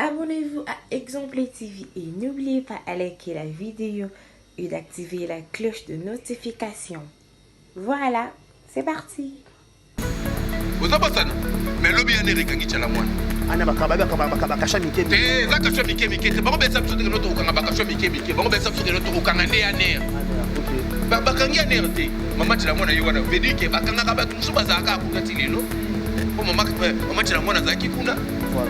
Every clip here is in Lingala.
Abonnez-vous à Exemple TV et n'oubliez pas à liker la vidéo et d'activer la cloche de notification. Voilà, c'est parti. Oza bosana mais lobi ya nere ekangi tshala mwana. Ana bakaba bakaba bakaba kasha mike te eza kasha mike mike te bango besa biso te keno tokokanga bakasha mike mike bango besa biso keno tokokanga nde ya nere bakangi ya nere te mama tshala mwana ye wana veut dire ke bakangaka bato mosusu bazalaka kuna ti lelo mpo mama tshala mwana azalaki kuna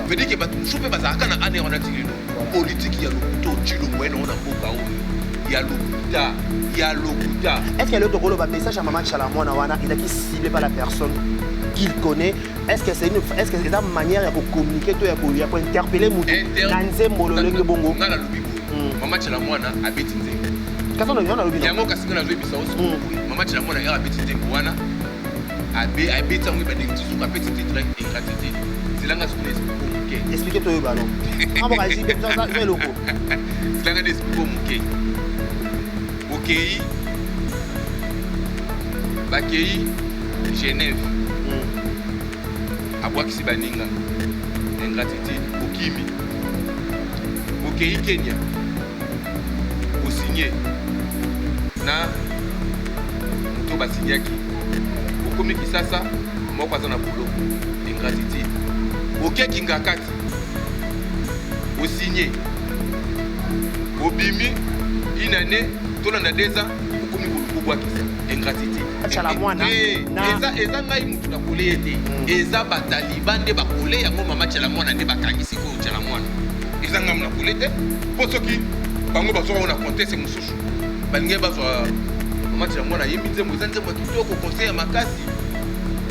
veut dire ke bato mosusu mpe bazalaka na ane wana ti lelo politiki ya lokuta otshilombo ye nango na mboka oyo ya lokuta ya lokuta. Est-ce que lelo tokoloba message ya mama Tshala Mwana wana ezalaki ciblé par la personne qu'il connaît? Est-ce que c'est une est-ce que eza manière ya kocommuniquer to ya ko ya kointerpeller moto na nzembo lolenge bongo? Nga nalobi boye, mama Tshala Mwana abeti nzembo. Kasi nga nalobi yango, kasi nga nazoyebisa yo sikoyo boye, mama Tshala Mwana ere abeti nzembo wana, abeti yango ebandeli ti suka, apesi titre ingratitude. Zelanga sikoyo na explique moke. Explique toyeba no eza eloko. Zelanga na explique moke. Okei, bakei Genève, abwakisi baninga, ingratitude, okimi. Okei Kenya, osigne na moto basignaki, okomi Kisasa, moko aza na boloko, ingratitude. Oke Kingakati, osigne, obimi une année, tolanda 2 ans, okomi koluka obwakisa, ingratitude. Tshala Mwana. Eza eza ngai mutu na kole ye te, eza bataliban nde bakole yango. Mama Tshala Mwana nde bakangi sikoyo. Tshala Mwana eza ngai na kole te, mpo soki bango bazwaka ngo na contexte mosusu, balingi bazwa mama Tshala Mwana ayembi nzembo, eza nzembo ya kitoko, conseil ya makasi,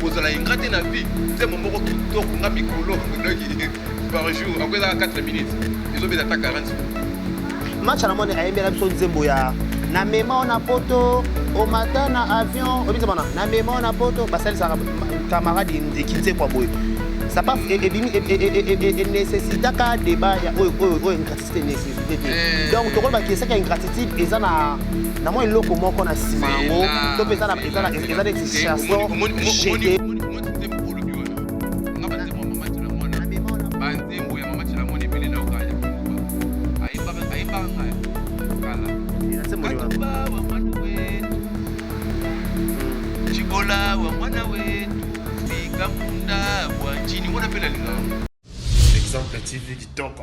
kozala ingrat te na vie, nzembo moko kitoko. Nga mikolo donc par jour ako ezaka 4 minutes, ezobeta ata 40 secondes. Match na moni ayembela biso nzembo ya namema na poto, omata na avion, obi nzembo na namema na poto, basalisaka camarade ndeki nzembo ya boye, ça pas ebimi enécessitaka débat ya oyo oyo oyo ingratitude nécessité te. Donc tokolobaki esaki ya ingratitude eza na mwa eloko moko na nsima yango, to mpe eza neti chanson jeté. Banzembo ya mama Tshala Mwana ebele nayoka ya Kinguba, ayebaka ngai kala. Katuba wa mwana wetu, Tshibola wa mwana wetu, fika munda bwa nchini wana mpe nalinga yango. Exemple TV kitoko,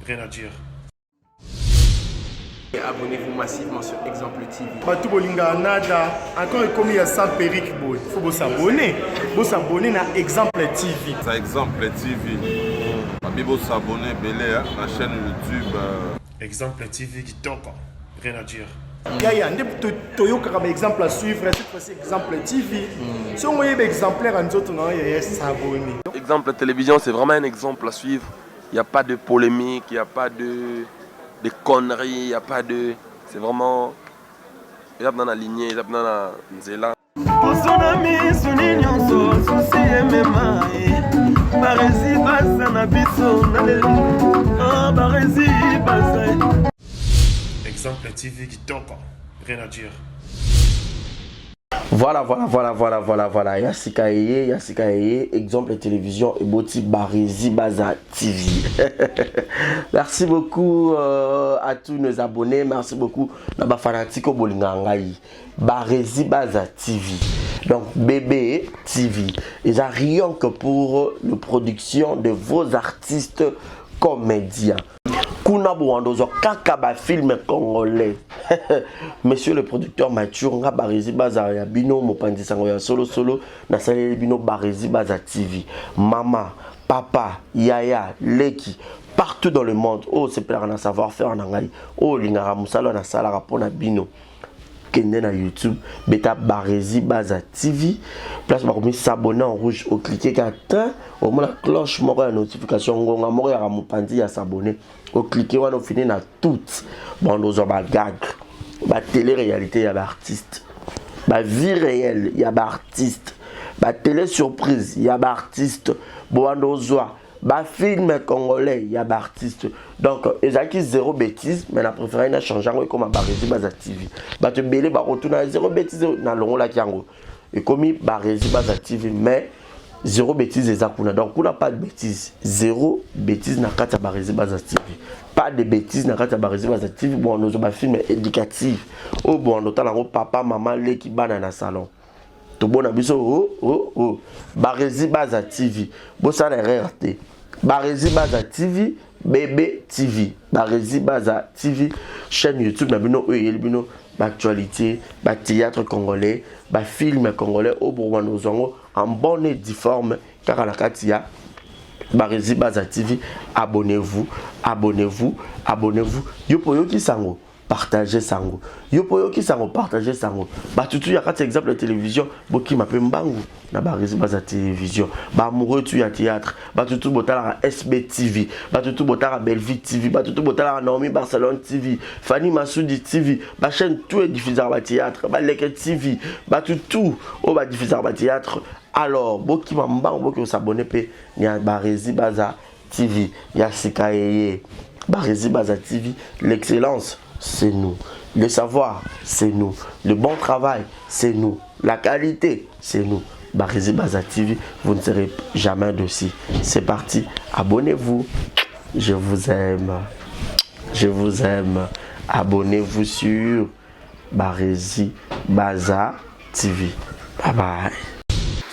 rien à dire. Abonnez-vous massivement sur Exemple TV. Bato bolingaka nada encore ekomi ya sans perruque boye, faut bosabonner, bosabonner na Exemple TV. Ça, Exemple TV. Babi bosabonner ebele na chaîne YouTube. Exemple TV kitoko, rien à dire. Yaya nde toyokaka baexemple à suivre, cette fois-ci Exemple TV. Soki oyeba exemplaire ya nzoto na yo, yaya, s'abonner. Exemple Télévision, c'est vraiment un exemple à suivre. Il n'y a pas de polémique, il n'y a pas de conneries, il n'y a pas de. C'est vraiment. Il y a dans la lignée, il y a dans la nzela. Poso na miso ni nyonso susi emema ye baresi baza na biso na lelo baresi baza. Exemple TV kitoko, rien à dire. Voilà. Ya sika eye, ya sika eye, Exemple Télévision eboti Barezi Baza TV. Merci beaucoup à tous nos abonnés, merci beaucoup na ba fanatique bolinga ngai. Barezi Baza TV. Donc BB TV, eza rien que pour la production de vos artistes comédiens. Kuna bowanda ozwa kaka bafilm congolais. Monsieur le producteur Mathieu, nga Barezi Baza ya bino, mopanzi sango ya solosolo, nasaleli bino Barezi Baza TV. Mama, papa, yaya, leki, partout dans le monde oyo osepelaka na savoir faire na ngai, oyo olingaka mosala nasalaka mpona bino, kende na YouTube, beta Barezi Baza TV, place bakomi s'abonner en rouge, oclique kaka tin, omona cloche moko ya notification, ngonga moko yaka mopanzi ya s'abonner, oclique wana, ofini na toute bando, ozwa bagag, batélé réalité ya baartiste, bavie réelle ya baartiste, batélé surprise ya baartiste, bowanda ozwa bafilm congolais ya baartiste. Donc ezalaki zéro bêtise, mais na préféré na change yango, ekoma Barezi Baza TV. Bato ebele bakotuna zéro bêtise, nalongolaki yango, ekomi Barezi Baza TV, mais Zero bêtise eza kuna. Donc kuna pas de bêtise. Zero bêtise na kati ya Barezi Baza TV. Pas de bêtise na kati ya Barezi Baza TV. Bon, nous ba film éducatif. Oh bon, nous tala papa, maman, leki bana na salon. Tobona biso oh oh oh. Barezi Baza TV. Bosala erreur te. Barezi Baza TV, BB TV. Barezi Baza TV, chaîne YouTube na bino oyo eyeli bino ba actualité, ba théâtre congolais, ba film congolais oyo bokobanda kozwa yango en bonne et due forme kaka na kati ya Barezi Baza TV. Abonnez-vous, abonnez-vous, abonnez-vous. Yo po yoki sango, partagez sango. Yo po yoki sango, partagez sango. Batutu ya kati exemple ya télévision, bokima pe mbangu na Barezi Baza télévision. Ba amoureux tu ya théâtre, batutu botalaka SB TV, batutu botalaka Bellevue TV, batutu botalaka Naomi Barcelone TV, Fanny Masudi TV, ba chaîne tout est diffuseur ba théâtre, ba Leke TV, batutu oyo ba diffuseur ba théâtre. Alors bokima mbangu boki s'abonner pe ya Barezi Baza TV ya sika yeye. Barezi Baza TV, l'excellence c'est nous. Le savoir, c'est nous. Le bon travail, c'est nous. La qualité, c'est nous. Barezi Baza TV, vous ne serez jamais dessus. C'est parti, abonnez-vous. Je vous aime. Je vous aime. Abonnez-vous sur Barezi Baza TV. Bye bye.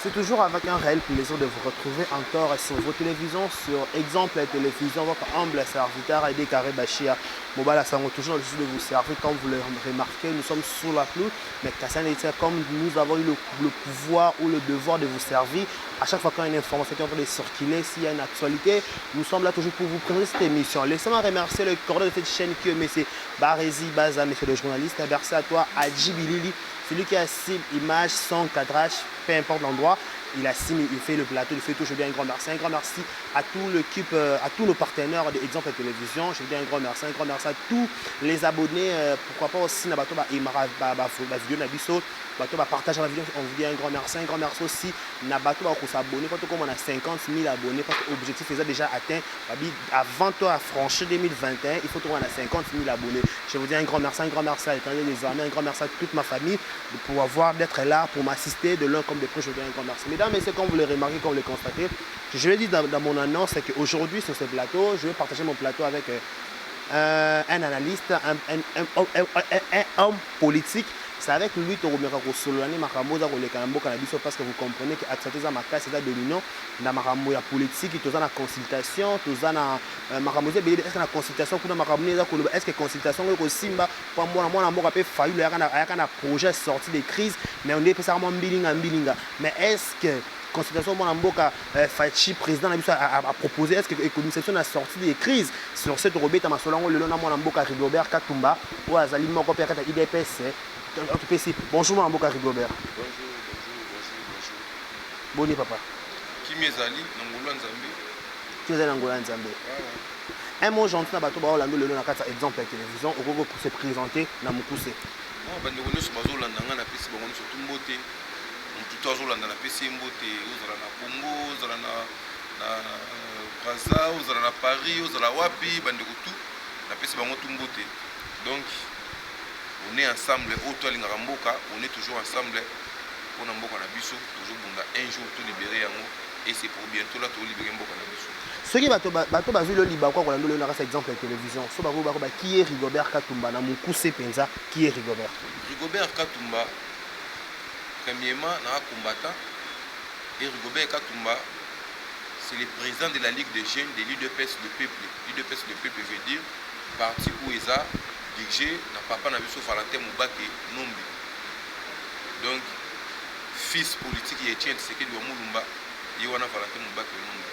C'est toujours avec un réel plaisir de vous retrouver encore sur vos télévisions, sur Exemple Télévision, votre humble serviteur Aïdé Carré Bachia. Mobala Sango, toujours le de vous servir. Comme vous le remarquez, nous sommes sous la pluie, mais Kassan comme nous avons eu le pouvoir ou le devoir de vous servir, à chaque fois qu'il y a une information qui est en train de circuler, s'il y a une actualité, nous sommes là toujours pour vous présenter cette émission. Laissez-moi remercier le coordonnateur de cette chaîne qui est M. Barezi Baza, monsieur le journaliste. Merci à toi, Adji Bilili, celui qui a cible, image, son, cadrage, peu importe l'endroit, il assume, il fait le plateau, il fait tout. Je veux dire un grand merci. Un grand merci à tout l'équipe, à tous nos partenaires d'Exemple Télévision. Je veux dire un grand merci. Un grand merci à tous les abonnés. Pourquoi pas aussi, na bato ba aimera, ba, ba, ba, vidéo na biso, bato ba partage la vidéo. On vous dit un grand merci. Un grand merci aussi na bato ba ko s'abonner. Quand on a 50 000 abonnés, parce que l'objectif est déjà atteint. Babi, avant toi à franchir 2021, il faut qu'on a 50 000 abonnés. Je vous dis un grand merci, un grand merci à l'éternel des armées, un grand merci à toute ma famille de pouvoir d'être là pour m'assister de l'un comme de près. Je vous dis un grand merci. Mesdames, messieurs, comme vous le remarquez, comme vous le constatez, je l'ai dit dans mon annonce, c'est qu'aujourd'hui sur ce plateau, je vais partager mon plateau avec un analyste, un homme politique. C'est avec lui que tokomeka kosolola nde makambo oza koleka na mboka na biso, parce que vous comprenez que actualité eza makasi, eza dominant na makambo ya politique. Toza na consultation, toza na makambo eza ebele. Est-ce na consultation kuna makambo nini eza koloba? Est ce que consultation oyo ekosimba po mwana mboka mpe Fayulu ayaka na projet sortie de crise, mais onde epesaka mwa mbilinga mbilinga? Mais est ce que consultation mwana mboka Fatshi, président na biso, a proposé, est ce que ekomisa biso na sortie de crise? Sur ce, tokobeta masolo yango lelo na mwana mboka Rigobert Katumba, oyo azali moko mpe akati ya UDPS. Topesi bonjour, mwana mboka Rigobert. Bonjour, bonjour, bonjour, bonjour. Boni papa? Kimi ezali na ngolu ya Nzambe. Kimi ezali na ngolu ya Nzambe. Un mot gentil na bato baolanda lelo na kati ya Exemple ya Télévision, okoki se présenter na mokuse. Bandeko nyonso bazolanda ngai, napesi bango nyonso tu mbote. Motu to azolanda, napesi ye mbote. Ozala na Congo, ozala na Braza, ozala na Paris, ozala wapi, bandeko tu napesi bango tu mbote. Donc on est ensemble. Oyo to alingaka mboka, on est toujours ensemble mpona mboka na biso. Tozobunda, un jour tolibere yango et c'est pour bientôt là, tolibere mboka na biso. Soki bato bazwi lo libakwa kolanda lelo na kati ya Exemple ya Télévision, so bako bako qui est Rigobert Katumba na mokuse mpenza? Qui est Rigobert? Rigobert Katumba, premièrement na combattant, et Rigobert Katumba, c'est le président de la Ligue des jeunes de l'UDPS le peuple. L'UDPS le peuple veut dire parti oyo eza dirigé na papa na biso Valentin Mubake Numbi, donc fils politique ya Etienne Tshisekedi wa Mulumba. Ye wana Valentin Mubake Numbi.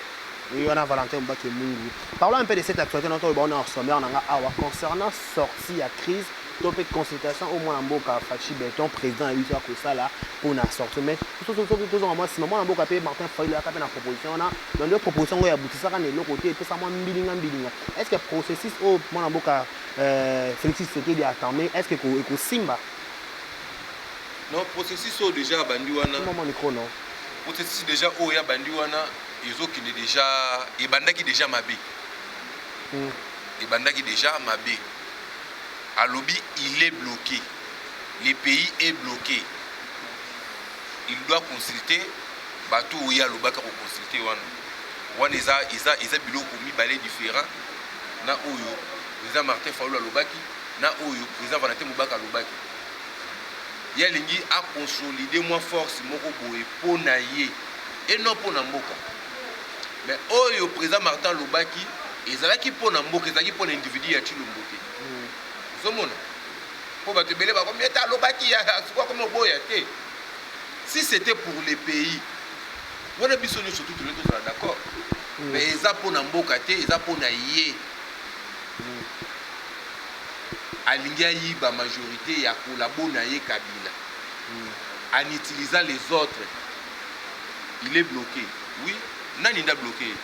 Oui, wana Valentin Mubake Mungu. Parlons un peu de cette actualité notre on en sommaire nanga awa concernant sortie ya crise to mpe consultation au mwana mboka Fatshi Béton, président ya biso, akosala mpona sortie. Mais tozonga mwa nsima, mwana mboka mpe Martin Fayulu ayaka mpe na proposition wana. Donc nde proposition oyo abutisaka na eloko te, epesa mwa mbilinga mbilinga. Est ce que processus oyo mwana mboka Félix Tshisekedi atame, est ce que ekosimba? Non, processus oyo déjà abandi wana. Mama micro, non. Processus déjà oyo abandi wana ezokende déjà, ebandaki déjà mabe. Ebandaki déjà mabe. Alobi il est bloqué, le pays est bloqué, il doit consulter. Bato oyo ye alobaka koconsulte wana wana eza, eza, eza biloko mibale différent na oyo président Martin Fayulu alobaki na oyo président Valentin Mubaka alobaki. Ye alingi aconsolide mwa force moko boye mpo na ye et non mpo na mboka. Mais oyo président Martin alobaki ezalaki mpo na mboka, ezalaki mpo na individu ya Tshilombo te. Ozomona mpo bato ebele bakomi ete alobaki sikoyo akomi oboya te. Si c'était pour le pays, wana biso nyonso tu tolingi tozala d'accord. Mais eza mpo na mboka te, eza mpo na ye. Alingi ayiba majorité ya collabo na ye Kabila en utilisant les autres. Il est bloqué. Oui, nani nda bloqué ye?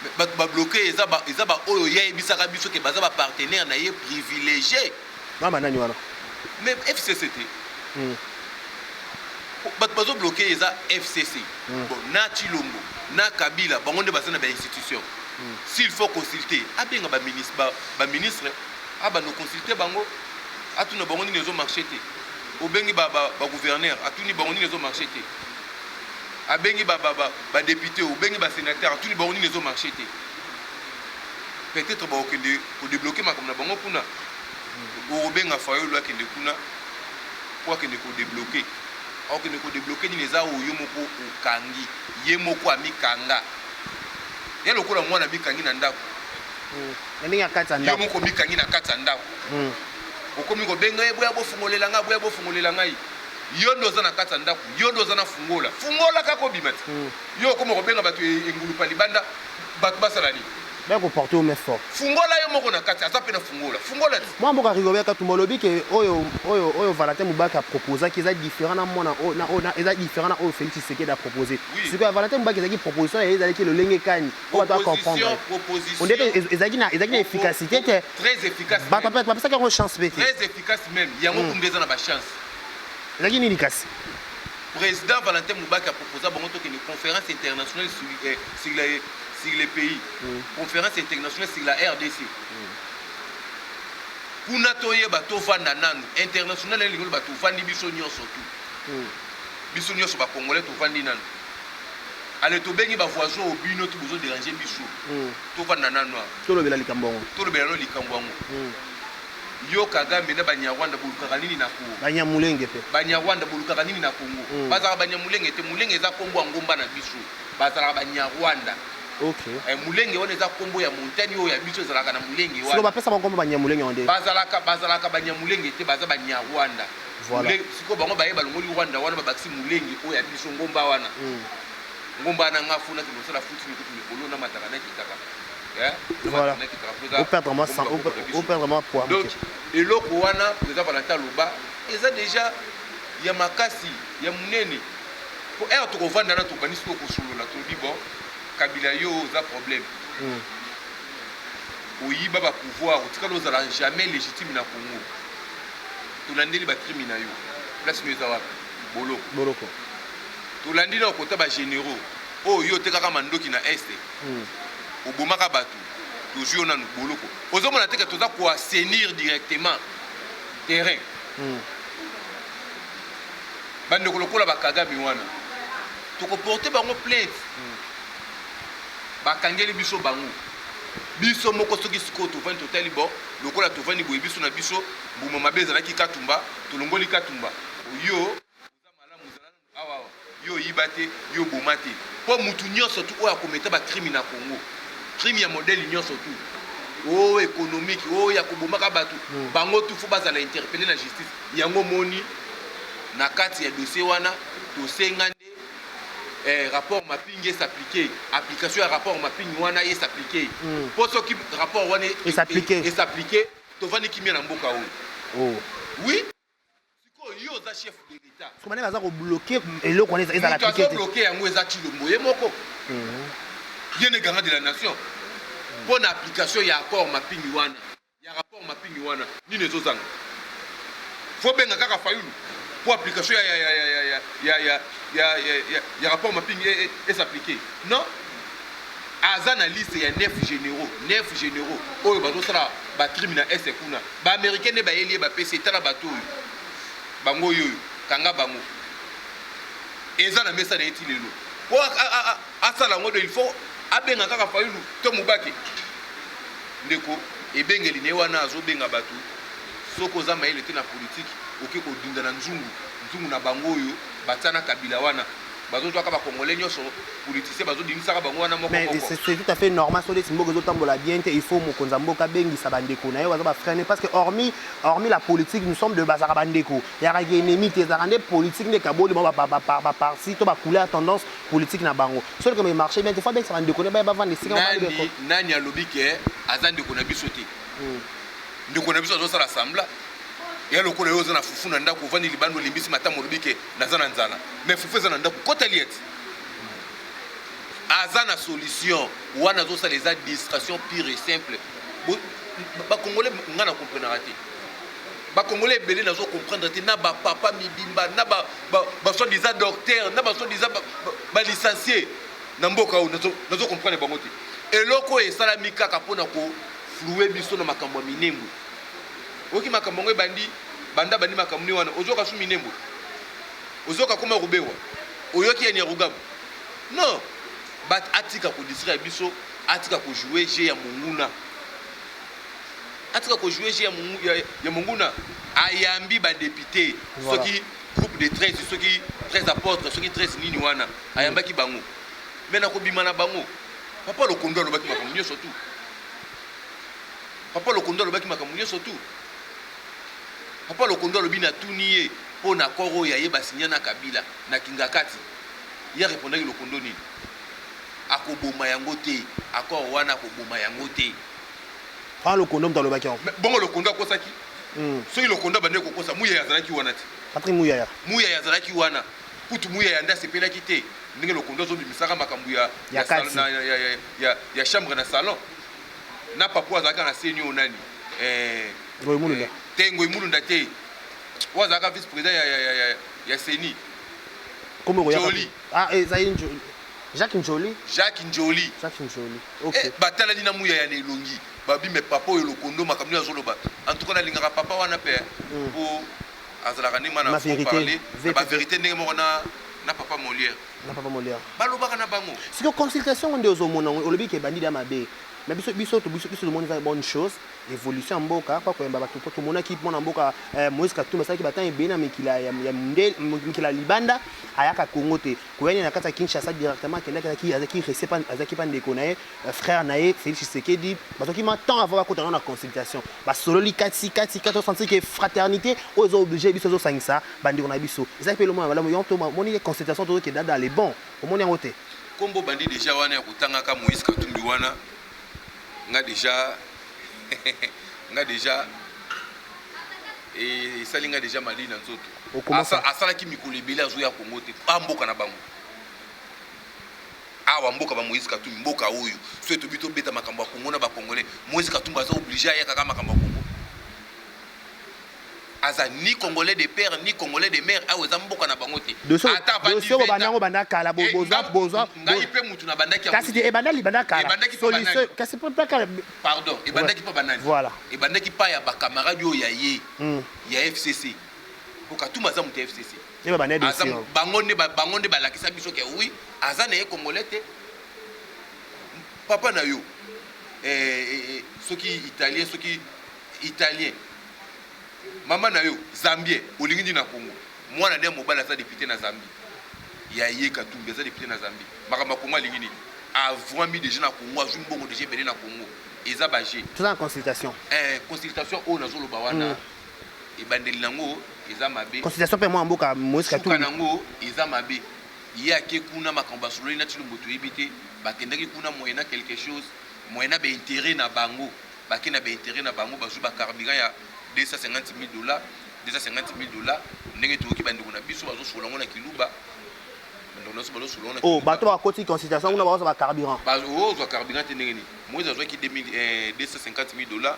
Mais bato babloqué eza ba, eza ba oyo ye ayebisaka biso ke baza ba partenaire na ye privilégié. Mama nani wana? Mais FCC te. Bato bazo bloqué eza FCC. Bon, na Tshilombo, na Kabila, bango nde baza na ba institution. S'il faut consulter, abenga ba ministre, ba, ba ministre, abanda consulter bango, atuna bango nini ezo marcher te. Obengi ba, ba, ba gouverneur, atuni bango nini ezo marcher te. Abengi ba, ba, ba, ba député, obengi ba sénateur, atuni bango nini ezo marcher te. Peut-être bakokende kodébloquer makambo na bango kuna. Okobenga Fayulu akende kuna po akende kodébloquer. Akokende kodébloquer nini? Eza oyo yo moko okangi, ye moko amikanga. Ya lokola mwana amikangi na ndako. Na ndenge ya kati ya Yo ndako. moko omikangi na kati ya ndako. Okomi kobenga ye, boya bofungolela ngai, boya bofungolela ngai. Yo nde oza na kati ya ndako, yo nde oza na fungola. Fungola kaka obima te. Yo okomi kobenga bato engulupa libanda, bato basala nini? Baya koporte yo main fort. Fungola yo moko na kati, aza mpe na fungola. Fungola te. Mwana mboka Rigobert Katumba olobi ke oyo oyo oyo Valentin Mubake aproposaki eza différent na mwana oyo na oyo eza différent na oyo Félix Tshisekedi apropose. Oui. Sikoyo ya Valentin Mubake ezalaki proposition na ye ezalaki lolenge kani po bato Proposition, bacomprendre. proposition. On dirait ezalaki na efficacité te. Très efficace. Bato bapesaki yango chance pe te. Très efficace même. Yango kumbe eza na ba chance. Ezalaki nini kasi? Président Valentin Mubake a proposé bango tokende conférence internationale sur, eh, sur, la, sur les pays. Conférence internationale sur la RDC. Kuna toyeba tovanda nanu international elingi koloba tovandi biso nyonso tu. Biso nyonso ba Congolais tovandi nanu. Ale tobengi ba voisins oyo bino tu bozo déranger biso. Tovanda nanu awa. Tolobela likambo yango. Tolobela nano likambo yango. Yo Kagame na Banyarwanda bolukaka nini na Congo? Banyamulenge pe. Banyarwanda bolukaka nini na Congo? Bazalaka Banyamulenge te. Mulenge eza kombo ya ngomba na biso. Bazalaka Banyarwanda. Okay. Eh, Mulenge wana eza kombo ya montagne oyo ya biso ezalaka na Mulenge Sikoyo wana. bapesa bango kombo Banyamulenge yango nde. Bazalaka Banyamulenge te, baza Banyarwanda. Voilà. Sikoyo bango baye balongoli Rwanda wana babakisi Mulenge oyo ya biso ngomba wana. Ngomba wana nga funa kende kosala futi mikutu mikolo na mataka na kitaka. Eh, na Voilà. mataka na kitaka po eza Ou perdre moi ngomba sang, bakoko na biso. ou perdre moi poids. Donc eloko wana président Valentin aloba eza déjà ya makasi ya monene. Po heure tokovanda na tobandi sikoyo kosolola, tolobi bon Kabila yo oza problème. Oyiba ba pouvoir, otikala ozala jamais légitime na Congo. Tolandeli ba crime na yo. Place no eza wapi? Boloko. Boloko. Tolandi na okota ba généraux oyo yo otekaka mandoki na Est. Obomaka bato. Tozwi yo nanu boloko. Ozomona te ke toza ko assainir directement terrain. Bandeko lokola ba Kagame wana tokoporte bango plainte. Bakangeli biso bango. Biso moko soki sikoyo tovandi totali bon lokola tovandi boye biso na biso mbuma mabe ezalaki Katumba, tolongoli Katumba. Yo oza malamu ozala nanu awa awa. Yo oyiba te, yo oboma te. Po mutu nyonso tu oyo akometa ba crime na Congo, crime ya modèle nyonso tu, oyo économique, oyo ya kobomaka bato, bango tu faut bazala interpeller na justice. Yango moni na kati ya dossier wana tosenga nde rapport mapping es'appliquer, application ya rapport mapping wana es'appliquer. Po soki rapport wana Es'appliquer. es'appliquer, tovandi kimia na mboka oyo. Oh. Oui. Sikoyo yo oza chef de l'État. Soki bana baza kobloquer eloko wana ezala Moto appliquer te. azobloquer yango eza Tshilombo ye moko. Ye nde garant de la nation. Mpo na application ya accord mapping wana, ya rapport mapping wana, nini ezozanga? Faut benga kaka Fayulu pour application ya ya ya ya ya ya ya ya ya ya ya rapport mapping es'appliquer. Non. Aza na liste ya 9 généraux, 9 généraux oyo bazosala ba crime na Est kuna. Ba américain nde bayeli ye bapesi etala bato oyo. Bango oyo oyo, kanga bango. Eza na mesa na ye ti lelo. Po asala yango, il faut abenga kaka Fayulu to Mubake. Ndeko, ebengeli na ye wana azobenga bato, soki oza mayele te na politike, oke kodinda na nzungu nzungu na bango oyo batia na Kabila wana. Bazozwaka bacongolais nyonso politicien, bazodimisaka bango wana moko Mais moko. c'est tout à fait normal. Soki neti mboka ezotambola bien te, il faut mokonzi ya mboka abengisa bandeko na ye baza bafrère, parce que hormis la politique, nous sommes de bazalaka bandeko, yakaki ennemi te. Ezalaka nde politique nde kaboli bango, baparti to bacouleur ya tendance politique na bango. Soki comme marché bien te, faut abengisa bandeko ne baya bavanda esika. Nani, nani alobi ke aza ndeko na biso te? Ndeko na biso azosala semblant ya lokola yo oza na fufu na ndako, ovandi libanda, olimbisi matama, olobi ke naza na nzala, mais fufu eza na ndako, kota liete. Aza na solution wana azosala, eza distraction pure et simple. Bacongolais, nga na comprenaka te. Bacongolais ebele nazo comprendre te, na bapapa mibimba, na basoi-disant docteur, na basoi-disant balicencié na mboka oyo, nazo comprendre bango te. Eloko oyo esalami kaka mpona koflouer biso na makambo ya Minembwe. Oyoki makambo yango ebandi, banda bandi makambo ni wana, ozoka su Minembwe, ozoka koma Ruberwa, oyoki ya Nyarugabo? Non, bat atika kodistraire biso, atika kojouer jeu ya monguna, atika kojouer jeu ya monguna. Ayambi badéputé. Soki groupe de 13, soki 13 apôtres, soki 13 nini wana, ayambaki bango. Me na kobima na bango, papa Lokondo alobaki makambo nyonso tu. Papa Lokondo alobaki makambo nyonso tu. Papa Lokondo alobi, natuni ye mpo na accord oyo aye basinya na Kabila na Kingakati. Ye arépondaki Lokondo nini? Akoboma yango te, accord wana akoboma yango te. Wana Lokondo moto alobaki yango? Bongo Lokondo akosaki? Soki Lokondo abandaki kokosa, Muyaya azalaki wana te. Patrick Muyaya. Muyaya azalaki wana. Kutu Muyaya nde asepelaki te ndenge Lokondo azobimisaka makambo ya Ya kati. Ya chambre na salon na papa azalaka na seni oyo nani? Ngoy Mulunda. Te, Ngoy Mulunda te. Oyo azalaka vice président ya CENI. Kombo koyaka. Njoli. Ah, ezali Njoli, Jacques Njoli. Jacques Njoli. Jacques Njoli, ok. Batalani na Muyaya na elongi, babi: "Me papa oyo Lokondo, makambo nini azoloba?" En tout cas nalingaka papa wana mpe po azalaka ndenge mana Ma vérité. parler na VPP. Bavérité ndenge moko na papa Molière. Na papa Molière. Balobaka na bango. Sikoyo consultation ngo nde ozomona ngo, olobi ke ebandi da mabe, mais biso tomoni eza bonne chose, évolution ya mboka kwa koyamba bato, po tomonaki mwana mboka Moïse Katumbi asalaki batemps ebele na mikili ya mondele, mikili ya libanda, ayaka Congo te. Koyani na kati ya Kinshasa directement, akendaki, azalaki reçu, azalaki pa ndeko na ye, frère na ye Félix Tshisekedi. Bazwaki ma temps avant bakota nano na consultation, basololi kati kati kati, osentir ke fraternité oyo eza obligé biso ezosangisa bandeko na biso. Ezalaki mpe elomona malamu. Yo tomoni consultation, tozokenda dans les bons, omoni yango te? Nkombo bandi déjà wana ya kotangaka Moïse Katumbi wana, nga déjà esali nga déjà malili na nzoto. Asalaki mikolo ebele azoya Kongo te, a mboka na bango awa, mboka ba Moïse Katumbi, mboka oyo so etobi tobeta makambo ya Kongo na bacongolais. Moïse Katumbi aza obligé ayakaka makambo ya Kongo? Aza ni congolais de père ni congolais de mère. Awa eza mboka na bango te. Ata dossier oyo banda yango banda kala, bozwa bozwa. Ngai mpe mutu na bandaki. Kasi te, ebanda libanda kala. Ebandaki. Solution kasi mpe kala. Pardon, ebandaki mpo banani? Voilà. Ebandaki pa ya bacamarade oyo ya ye ya FCC, po Katumbi aza moto ya FCC. Ye babanda dossier. Bango nde balakisa biso ke oui, aza na ye congolais te. Papa na yo soki italien, soki italien, mama na yo zambien, olingi nini na Congo? Mwana nde ya mobali aza député na Zambie. Ya ye Katumbi aza député na Zambie, makambo ya Congo alingi nini? Avwami déjà na Congo, azwi mbongo déjà ebele na Congo. Eza baje. Toza na consultation. Consultation oyo nazoloba wana, ebandeli nango eza mabe. Consultation mpe mwa mboka Moïse Suka Katumbi. Nango eza mabe. Ye ake kuna, makambo basololi na Tshilombo toyebi te. Bakendaki kuna moyena quelque chose, moyena baintérêt na bango. Bake na baintérêt na bango, bazwi bacarburant ya 250 000 dollars, 250 000 dollars. Ndenge toyoki bandeko na biso bazosola yango na Kiluba, bandeko na biso bazosola yango na Oh, bato bakoti consultation kuna, bazwa bacarburant. Ozwa carburant te ndenge nini? Moïse azwaki 250 000 dollars,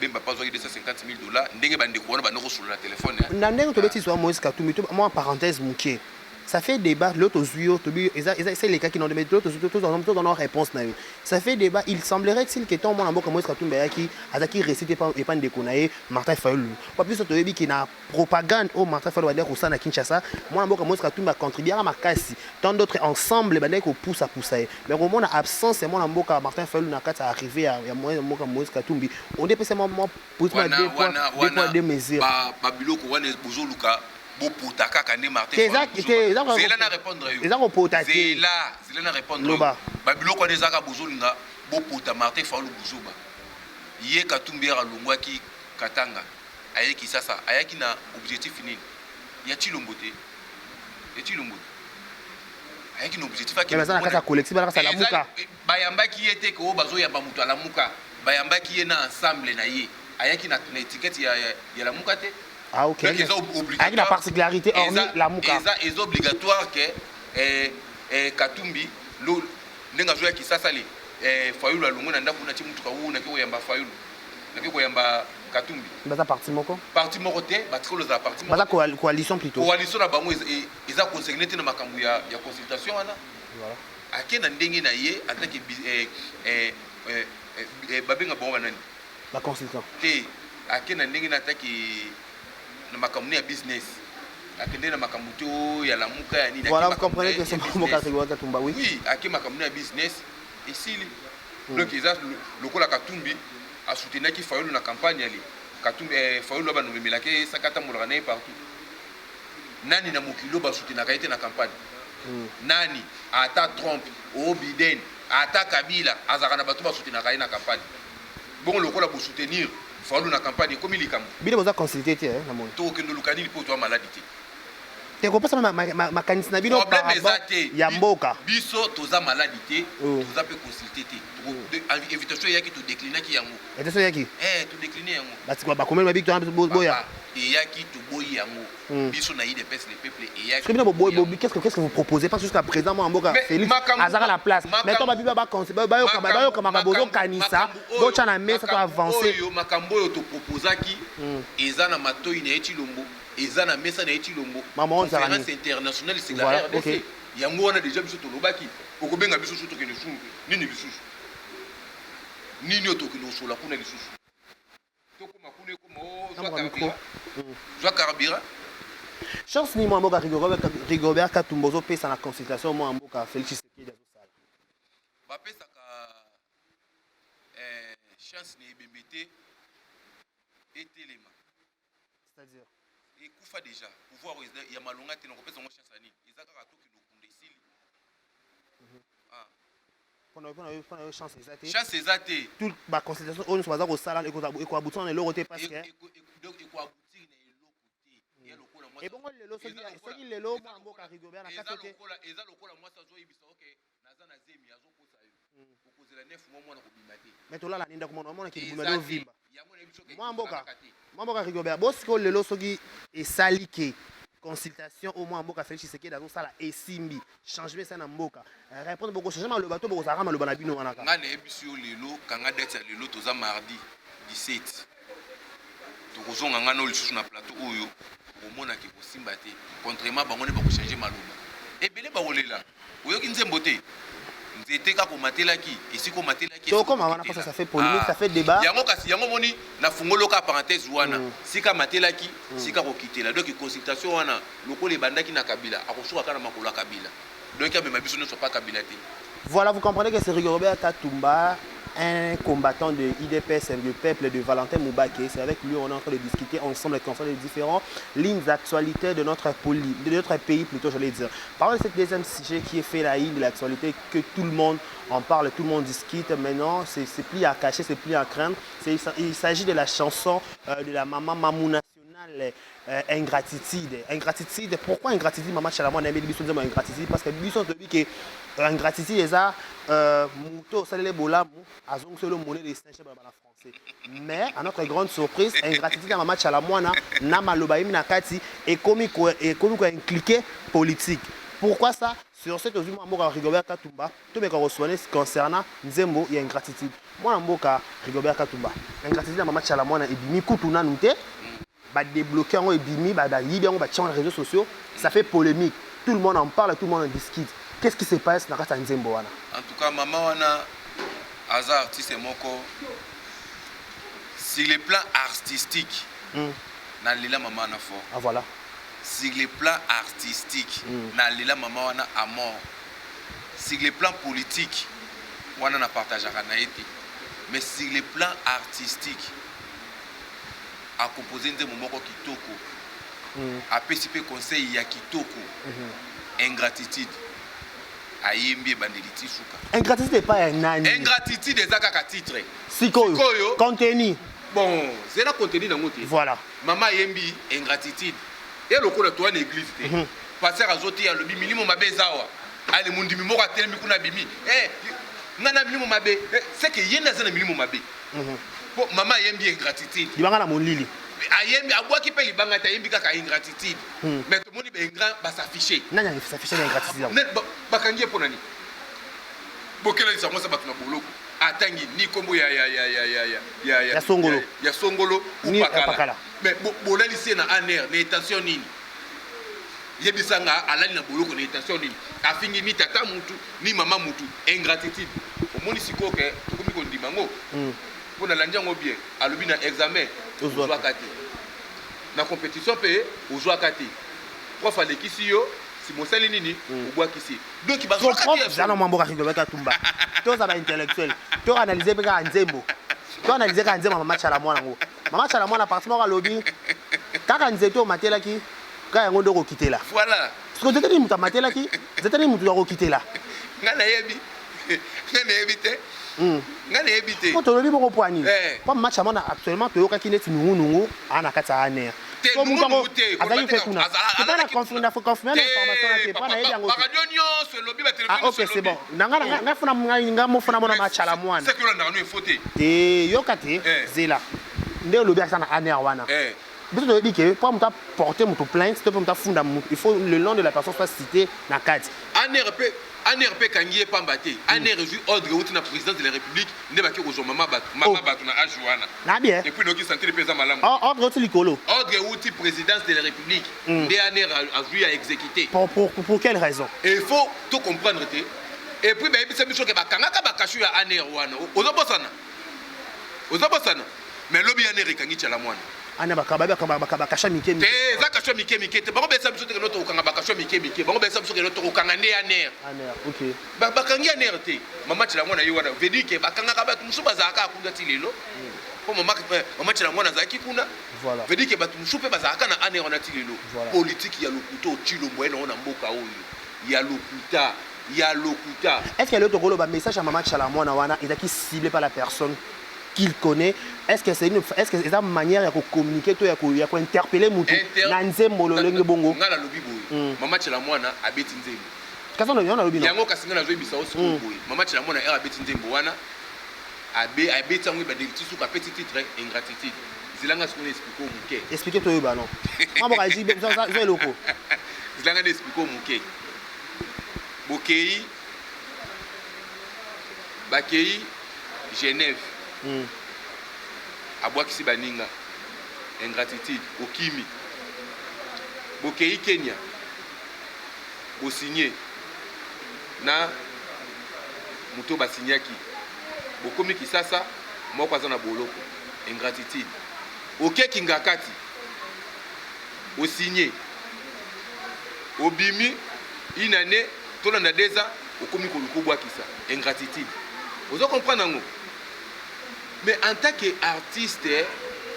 Bemba mpe azwaki 250 000 dollars. Ndenge bandeko wana banda kosolola na telefone. Na ndenge tobeti zwa Moïse Katumbi, mwa parenthèse moke. Ça fait débat, lelo tozwi yo, tobi eza eza esa elekaki non mais lelo tozwi tozwa tozwa na réponse na yo. Ça fait débat, il semblerait-il que ntango mwana mboka Moïse Katumbi ayaki, azalaki réussite epa epa ndeko na ye Martin Fayulu. Po biso toyebi ke na propagande oyo Martin Fayulu bandaki kosala na Kinshasa, mwana mboka Moïse Katumbi acontribuaka makasi, tant d'autres ensemble bandaki kopusa pusa ye. Mais komona absence ya mwana mboka Martin Fayulu na kati ya arrivée ya ya mwana mboka Moïse Katumbi, on epesa mwa mwa wana deux poids wana deux poids wana deux mesures. ba ba biloko wana bozoluka bopota kaka nde Martin Te eza Fayulu te eza buzoba. Zela na répondre yo. eza kopota te. Zela, zela na répondre yo. Loba. Ba biloko wana ezaka bozolinga bopota Martin Fayulu buzoba. Ye Katumbi yaka alongwaki Katanga aye Kisasa ayaki na objectif nini? Ya Tshilombo te. Ya Tshilombo te. Ayaki na objectif Mais akende baza na kati komona ya collectif, baza na kati ya Lamuka. Bayambaki ye te ke oyo bazoyamba moto ya Lamuka. Bayambaki ye na ensemble na ye. Ayaki na, na étiquette ya, ya, ya Lamuka te. Ah ok. Donc eza Ayaki na obligatoire. particularité hormis Eza, Lamuka. eza, eza obligatoire ke eh, eh, Katumbi lo ndenge azoya Kisasa le eh, Fayulu alongwe na ndako na ti mutuka wu nake koyamba Fayulu. Nake koyamba Katumbi. Baza parti moko. Parti moko te, batikali ozala parti moko. Baza coalition plutôt. Coalition na bango eza concerné te na makambo ya, ya consultation wana. Voilà. Ake na ndenge na ye en tant que eh, eh, eh, eh, babenga bango banani? Ba consultant. Te, ake na ndenge na ataki na makambo ne ya business. Akende na makambo te oyo ya Lamuka ya nini. Voilà, ake vous comprenez makambo que c'est ya Mboka business. Rigobert Katumba, oui. Oui, ake makambo ne ya business esili. Donc eza lokola Katumbi asoutenaki Fayulu na campagne ali. Katumbi eh, Fayulu abanda komemelaka ye saka atambolaka na ye partout. Nani na mokili oyo basoutenaka ye te na campagne? Nani? Ata Trump, o Biden, ata Kabila azalaka na bato basoutenaka ye na campagne. Bongo lokola bosoutenir Fayulu na campagne ekomi likambo. Bino boza consulté te eh, na moni. Tokokende luka nini mpo toa maladi te. Te kopesa makanisi na bino par Problème eza rapport te. ya mboka. Biso toza maladi te, toza mpe consulté te. Invitation eyaki todéclinaki yango. Invitation eyaki? Eh, todécline yango. Bati bakomeli babi to boya. Papa, eyaki toboyi yango. Biso na UDPS le peuple eyaki. Parce que bino boboyi bobi qu'est-ce que qu'est-ce que vous proposez parce que jusqu'à présent moi mboka Mais Félix azaka la place. Mais to babi ba conseil ba yoka ba yoka makambo bozokanisa botia na mesa to avancer. Oyo makambo oyo toproposaki eza na matoi na ye Tshilombo, eza na mesa na ye Tshilombo. Maman, on zala Conférence nini? internationale c'est la Voilà, RDC. ok. Yango wana déjà biso tolobaki okobenga biso so tokende su nini lisusu nini oyo tokende kosola kuna lisusu tokoma kuna ekoma o zwa Namwa micro. carburant zwa carburant. Chance ni mwa mboka Rigobert Katumba ozopesa na consultation mwa mboka Félix Tshisekedi azosala. Bapesaka eh, chance na ebembe te etelema. C'est-à-dire? Ekufa déjà pouvoir oyo eza ya malonga te, nakopesa yango chance ya nini? Eza kaka tokende okunda esili. Ah. Mpona yo chance eza te. Chance eza te. Tout ba consultation oyo nyonso baza kosala ekoaboutir na eloko te parce que Donc ekoaboutir na eloko te. Ya lokola mwasi Ebongo lelo soki eza lokola soki lelo eza mwana mboka lokola Rigobert na eza kati te. lokola eza lokola mwasi azoyebisa oke naza na zemi azokosa yo. Okozela 9 mois mwana kobima te. Mais tolala ni ndako mwana mwana ki Eza libuma te. lovimba. Yango nayebi soki Mwana mboka ezalaka te. mwana mboka Rigobert bosiko lelo soki esali ke consultation au mwana mboka Félix Tshisekedi azosala esimbi changement esa na mboka répondre boko changer maloba to bokozalaka maloba na bino wana kaka. Nga nayebisi yo lelo kanga date ya lelo toza mardi 17 tokozonga nga no lisusu na plateau oyo okomonaka ekosimba te contrairement bango nde bakochange maloba ebele bakolela oyoki nzembo te nzete kaka omatelaki esika omatelaki. Tokoma wana parce que ça fait polémique, ça fait débat. Yango kasi yango moni nafungoli oka parenthèse wana sika amatelaki sika kokitela. Donc consultation wana lokola ebandaki na Kabila akosuka kaka na makolo ya Kabila, donc amema biso nyonso pa Kabila te. Voilà, vous comprenez que c'est Rigobert Katumba, un combattant de UDPS, le peuple de Valentin Mubake. C'est avec lui on est en train de discuter ensemble concernant les différentes lignes d'actualité de notre poli, de notre pays plutôt, j'allais dire. Parlons de ce deuxième sujet qui est fait la une de l'actualité, que tout le monde en parle, tout le monde discute. Maintenant, c'est plus à cacher, c'est plus à craindre. Il s'agit de la chanson de la maman Mamou nationale, Ingratitude. Ingratitude, pourquoi ingratitude? Maman Tshala Muana ayebi biso nzembo ingratitude parce que biso toyebi ke ingratitude eza moto osaleli bolamu azongiseli monnaie de singe na français. Mais à notre grande surprise, ingratitude ya Mama Tshala Muana na maloba yemi na kati ekomi ko ekomi ko impliquer politique. Pourquoi ça? Sur ce tozwi mwana mboka Rigobert Katumba tomeka kosoigner concernant nzembo ya ingratitude. Mwana mboka Rigobert Katumba, ingratitude ya Mama Tshala Muana ebimi kutu nanu te, badébloquer yango ebimi, bayibi yango batia na réseaux sociaux, ça fait polémique. Tout le monde en parle, tout le monde en discute. Qu'est-ce qui se passe na kati ya nzembo wana? En tout cas, mama wana aza artiste moko sur le plan artistique. Nalela mama wana fort. Ah voilà. Sur le plan artistique, nalela mama wana à mort. Sur le plan politique, wana na partageaka na ye te. Mais sur le plan artistique, akompose nzembo moko kitoko. Apesi mpe conseil ya kitoko. Ingratitude. Ayembi ebandeli ti suka. Ingratitude epai ya nani? Ingratitude eza kaka titre. Sikoyo contenu. Bon, zela contenu nango te. Voilà. Mama ayembi ingratitude. E lokola toa na église te. Pasteur azoteya, alobi milimo mabe eza awa. Ale mondimi moko atelemi kuna, abimi. Eh, nga na milimo mabe. Eh, c'est que ye nde aza na milimo mabe. Po mama ayembi ingratitude. Libanga na molili. Ayembi, abwaki mpe libanga te, ayembi kaka ingratitude. Mais tomoni baingrats bas'affiche. Nani as'affiche na ingratitude yango? Bakangi ye mpo na nini? Bokelalisa mwasa bato na boloko. Atangi ni nkombo ya Ya Songolo. Ya Songolo. Ni upakala. Pakala. Mais bolalisi ye na ANR na intention nini? Yebisanga, alali na boloko na intention nini? Afingi ni tata mutu ni mama mutu. Ingratitude. Omoni sikoyo ke tokomi kondima yango mpo nalandi yango bien. Alobi na examen ozwaka te, na compétition mpe ozwaka te, prof alekisi yo, si mosali nini, obwakisi. Donc bazwaka te ya Zana mwa mboka Rigobert Katumba. Toza ba intellectuel. To analyser mpe kaka nzembo. To analyser kaka nzembo ya Mama Tshala Mwana yango. Mama Tshala Mwana, parti moko alobi kaka nzete omatelaki kaka yango nde okokitela. Voilà. Siko nzete nini moto amatelaki, nzete nini moto akokitela? Ngai nayebi, ngai nayebi te, ngai nayebi te. Po tolobi bongo mpo ani? Eh. Po Mama Tshala Mwana actuellement toyokaki neti nungunungu aa na kati ya ANR. Te, So moto yango nungunungu te, azalaki mpe koloba te kuna. azalaki Te mpe na kuna. confirme na information wana te, mpo nayebi yango te. Baradio nyonso elobi, Ah batelevizio ok, nyonso c'est bon. elobi. Na nga nga funa nga mo funa mona Mama Tshala Mwana. Seke olandaka no efo te. Te, yoka te. Eh. Zela. Nde olobi aza na ANR wana. Eh. Biso toyebi ke mpo moto aporte moto plainte to mpe moto afunda moto, il faut le nom de la personne soit cité na kati. ANR mpe, ANR mpe ekangi ye pamba te. ANR ezwi ordre euti na présidence de la République nde bake kozwa mama bato, mama Oh. bato na age wana. Na bien. Et puis noki santile mpe eza malamu. Ordre euti likolo. Ordre euti présidence de la République nde ANR azwi ya exécuté. Pour quelle raison? Et il faut to comprendre te. Et puis bayebisa biso ke bakangaka bakashu ya ANR wana. Ozobosana, ozobosana. Mais lobi ANR ekangi Tshala Mwana. Ana bakasha mike te. Mike. Eza kasho ya mike mike te. Bango bayebisa biso te ke no tokokanga bakasho ya mike mike. Bango bayebisa biso ke no tokokanga nde ANR. ANR, ok. Bakangi ANR te. Mama Tshala Mwana ye wana, veut dire ke bakangaka bato mosusu bazalaka kuna ti lelo, mpo mama Tshala Mwana azalaki kuna. Voilà. Veut dire ke bato mosusu mpe bazalaka na ANR wana ti lelo. Voilà. Politike ya lokuta oyo Tshilombo ye nango na mboka oyo, ya lokuta, ya lokuta. Est ce que lelo tokoloba message ya Mama Tshala Mwana wana ezalaki ciblé par la personne qu'il connaît? Est ce que eza manière ya kocommuniquer to ya kointerpeller mutu na nzembo lolenge bongo? Ngai nalobi boye, mama Tshala Mwana abeti nzembo. Kasi yo nalobi no. Yango kasi ngai nazoyebisa yo sikoyo boye, mama Tshala Mwana ere abeti nzembo wana, abeti yango ebandeli ti suka, apesi titre ingratitude. Zelanga sikoyo na explique oyo moke. Explique, toyeba no mwa boka eza eloko. Zelanga na explique oyo moke. Bokei, bakei Genève, abwakisi baninga, ingratitude, okimi. Bokei Kenya, bosinye na moto basinyaki, bokomi Kisasa, moko aza na boloko, ingratitude. Okeki Ngakati, osinye, obimi une année, tolanda 2 ans, okomi koluka obwakisa, ingratitude. Ozo comprendre yango? Mais en tant que artiste,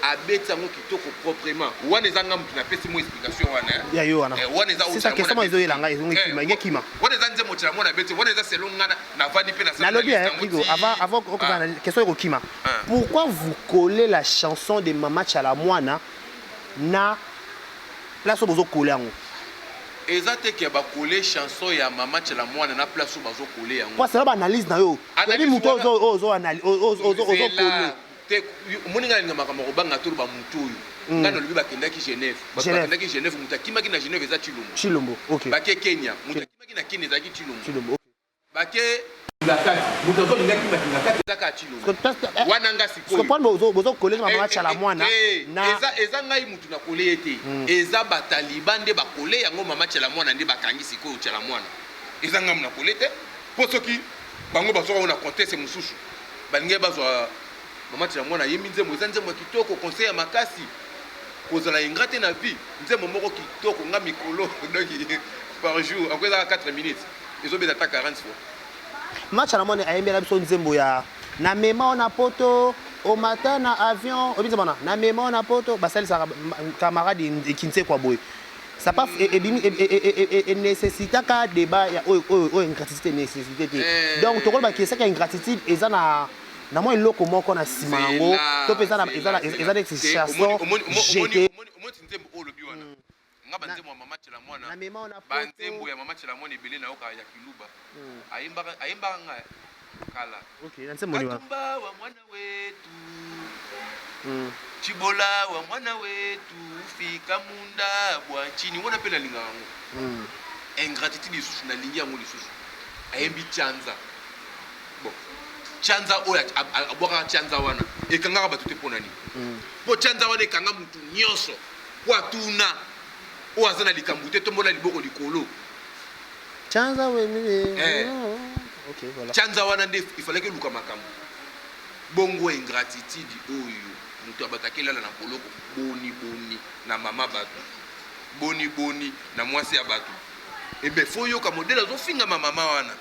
abeti yango kitoko proprement. Wana eza nga motu napesi mo explication wana, eh. Ya yo wana. Eh, wana eza C'est ça, question mo ezoyela ngai, ezongi kima, inge kima. Wana eza nzembo Tshala Mwana abeti wana, eza selon nga navandi mpe nasala Nalobi na hein, liste yango Rigo, avant Ah. question ekokima. Ah. Pourquoi vous collez la chanson de Mama Tshala Mwana na place oyo bozocoller yango? Eza te ke bakole chanson ya mama Tshala Mwana na place oyo bazokole yango. Po sala baanalyse na yo, Analyse oyebi moto wana- ozokole. Zela te, omoni ngai nalinga makambo ya kobanga toloba motu oyo. Ngai nalobi bakendaki Genève, bato Genève. bakendaki Genève, moto akimaki na Genève eza Tshilombo. Tshilombo, ok. Bake Kenya, moto akimaki na Kenya ezalaki Tshilombo. Tshilombo, ok. Bake Kingakati moto azolinga kima Kingakati eza kaka Tshilombo wana nga sikoyo bozo kolela mama Tshala Mwana na eza ngai mutu na kole ye te eza ba taliban nde bakole yango mama Tshala Mwana nde bakangi sikoyo Tshala Mwana eza ngai na kole te po soki bango bazwaka na contexte mosusu balingaki bazwa mama Tshala Mwana ayembi nzembo eza nzembo ya kitoko conseil ya makasi kozala ingrat te na vie nzembo moko kitoko nga mikolo donc par jour encore ezaka 4 minutes ezobeta ata 40 fois. Match na moni ayembela biso nzembo ya na mema na poto omata na avion oyebi nzembo wana na mema na poto basalisaka camarade kinsekwa boye ça pas ebimi enécessitaka débat ya oyo oyo oyo ingratitude nécessité te donc tokoloba ke esaka ingratitude eza na na mwa eloko moko na nsima yango to mpe eza neti chanson jete. Nga ba nzembo ya mama tshela mwana ba nzembo ya mama tshela mwana ebele nayoka ya kiluba ayembaka ayembaka nga kala katumba wa mwana wetu tshibola wa mwana wetu fika munda bwa nchini wana pe nalingaka yango ingratitude lisusu nalingi yango lisusu ayembi tshanza bon tshanza oyo abwakaka tshanza wana ekangaka bato te mpo na nini mpo tshanza wana ekanga mutu nyonso Po atuna oyo aza na likambo te tombola liboko likolo. Chanza we eh. Okay, voilà. Chanza wana nde il fallait eluka makambo. Bongo ingratitude oyo moto abataki elala na boloko boni boni na mama bato boni boni na mwasi ya bato ebe fo yoka modele azofingama mama wana.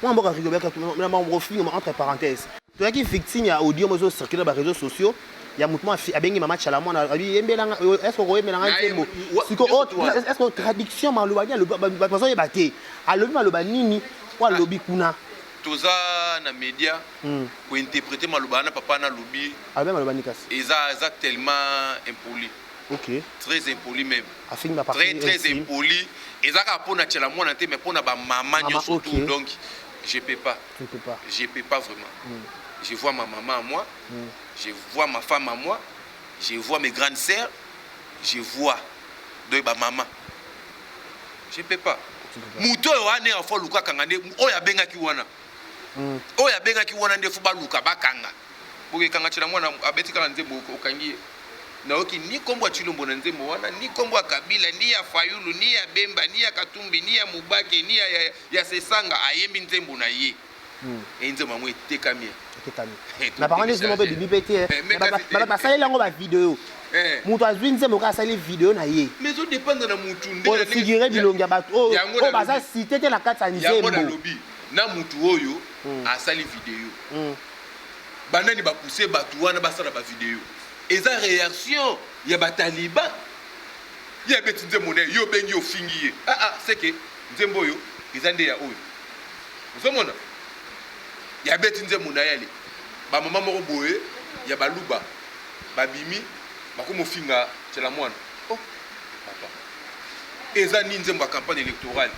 Mwana mboka Rigobert na mambo kofingama entre parenthèses Toyaki victime ya audio moko ezo circuler na ba reseaux sociaux ya mutu moko abengi mama Tshala Mwana abi yembela nga est ce que okoyembela nga nzembo siko est ce que traduction maloba nini alobi bato bazoyeba te alobi maloba nini oyo alobi kuna. Toza na media ko interpreter maloba wana papa wana alobi. Alobi maloba nini kasi? Eza eza tellement impoli. Ok. Très impoli meme. Afingi ba partie Très très impoli. Eza kaka pona Tshala Mwana te mais pona ba mama nionso tout donc je peux pas. Tu ne peux pas. Je peux pas vraiment. Je vois ma maman à moi, je vois ma femme à moi, je vois mes grandes sœurs, je vois donc ba maman. Je peux pas. Moto oyo wana afo aluka akanga nde oyo abengaki wana. Oyo abengaki wana nde fo baluka bakanga. Bokekanga Tshala Mwana abeti kaka nzembo okangi ye. Nayoki ni kombo ya Tshilombo na nzembo wana, ni kombo ya Kabila, ni ya Fayulu, ni ya Bemba, ni ya Katumbi, ni ya Mubake, ni ya, ya, ya Sesanga. Ayembi nzembo na ye. E nzembo yango etekami. Etekami. Na bango nde nzembo mpe ebimi mpe te. Basaleli yango ba video. Moto azwi nzembo kaka asali video na ye. Mais ezo dépendre na mutu nde. Oyo figure bilongi ya bato oyo baza cité te na kati ya nzembo. Yango nalobi na mutu oyo asali video. Banani ba pousser batu wana basala ba video? Eza reaction ya ba taliban. Ye abeti nzembo naye yo obengi ofingi ye ah ah c'est que nzembo oyo eza nde ya oyo. Ozo mona? Ye abeti nzembo naye ale ba mama moko boye ya baluba babimi bakomi ofinga Tshala Mwana. Oh papa. Eza ni nzembo ya campagne electorale.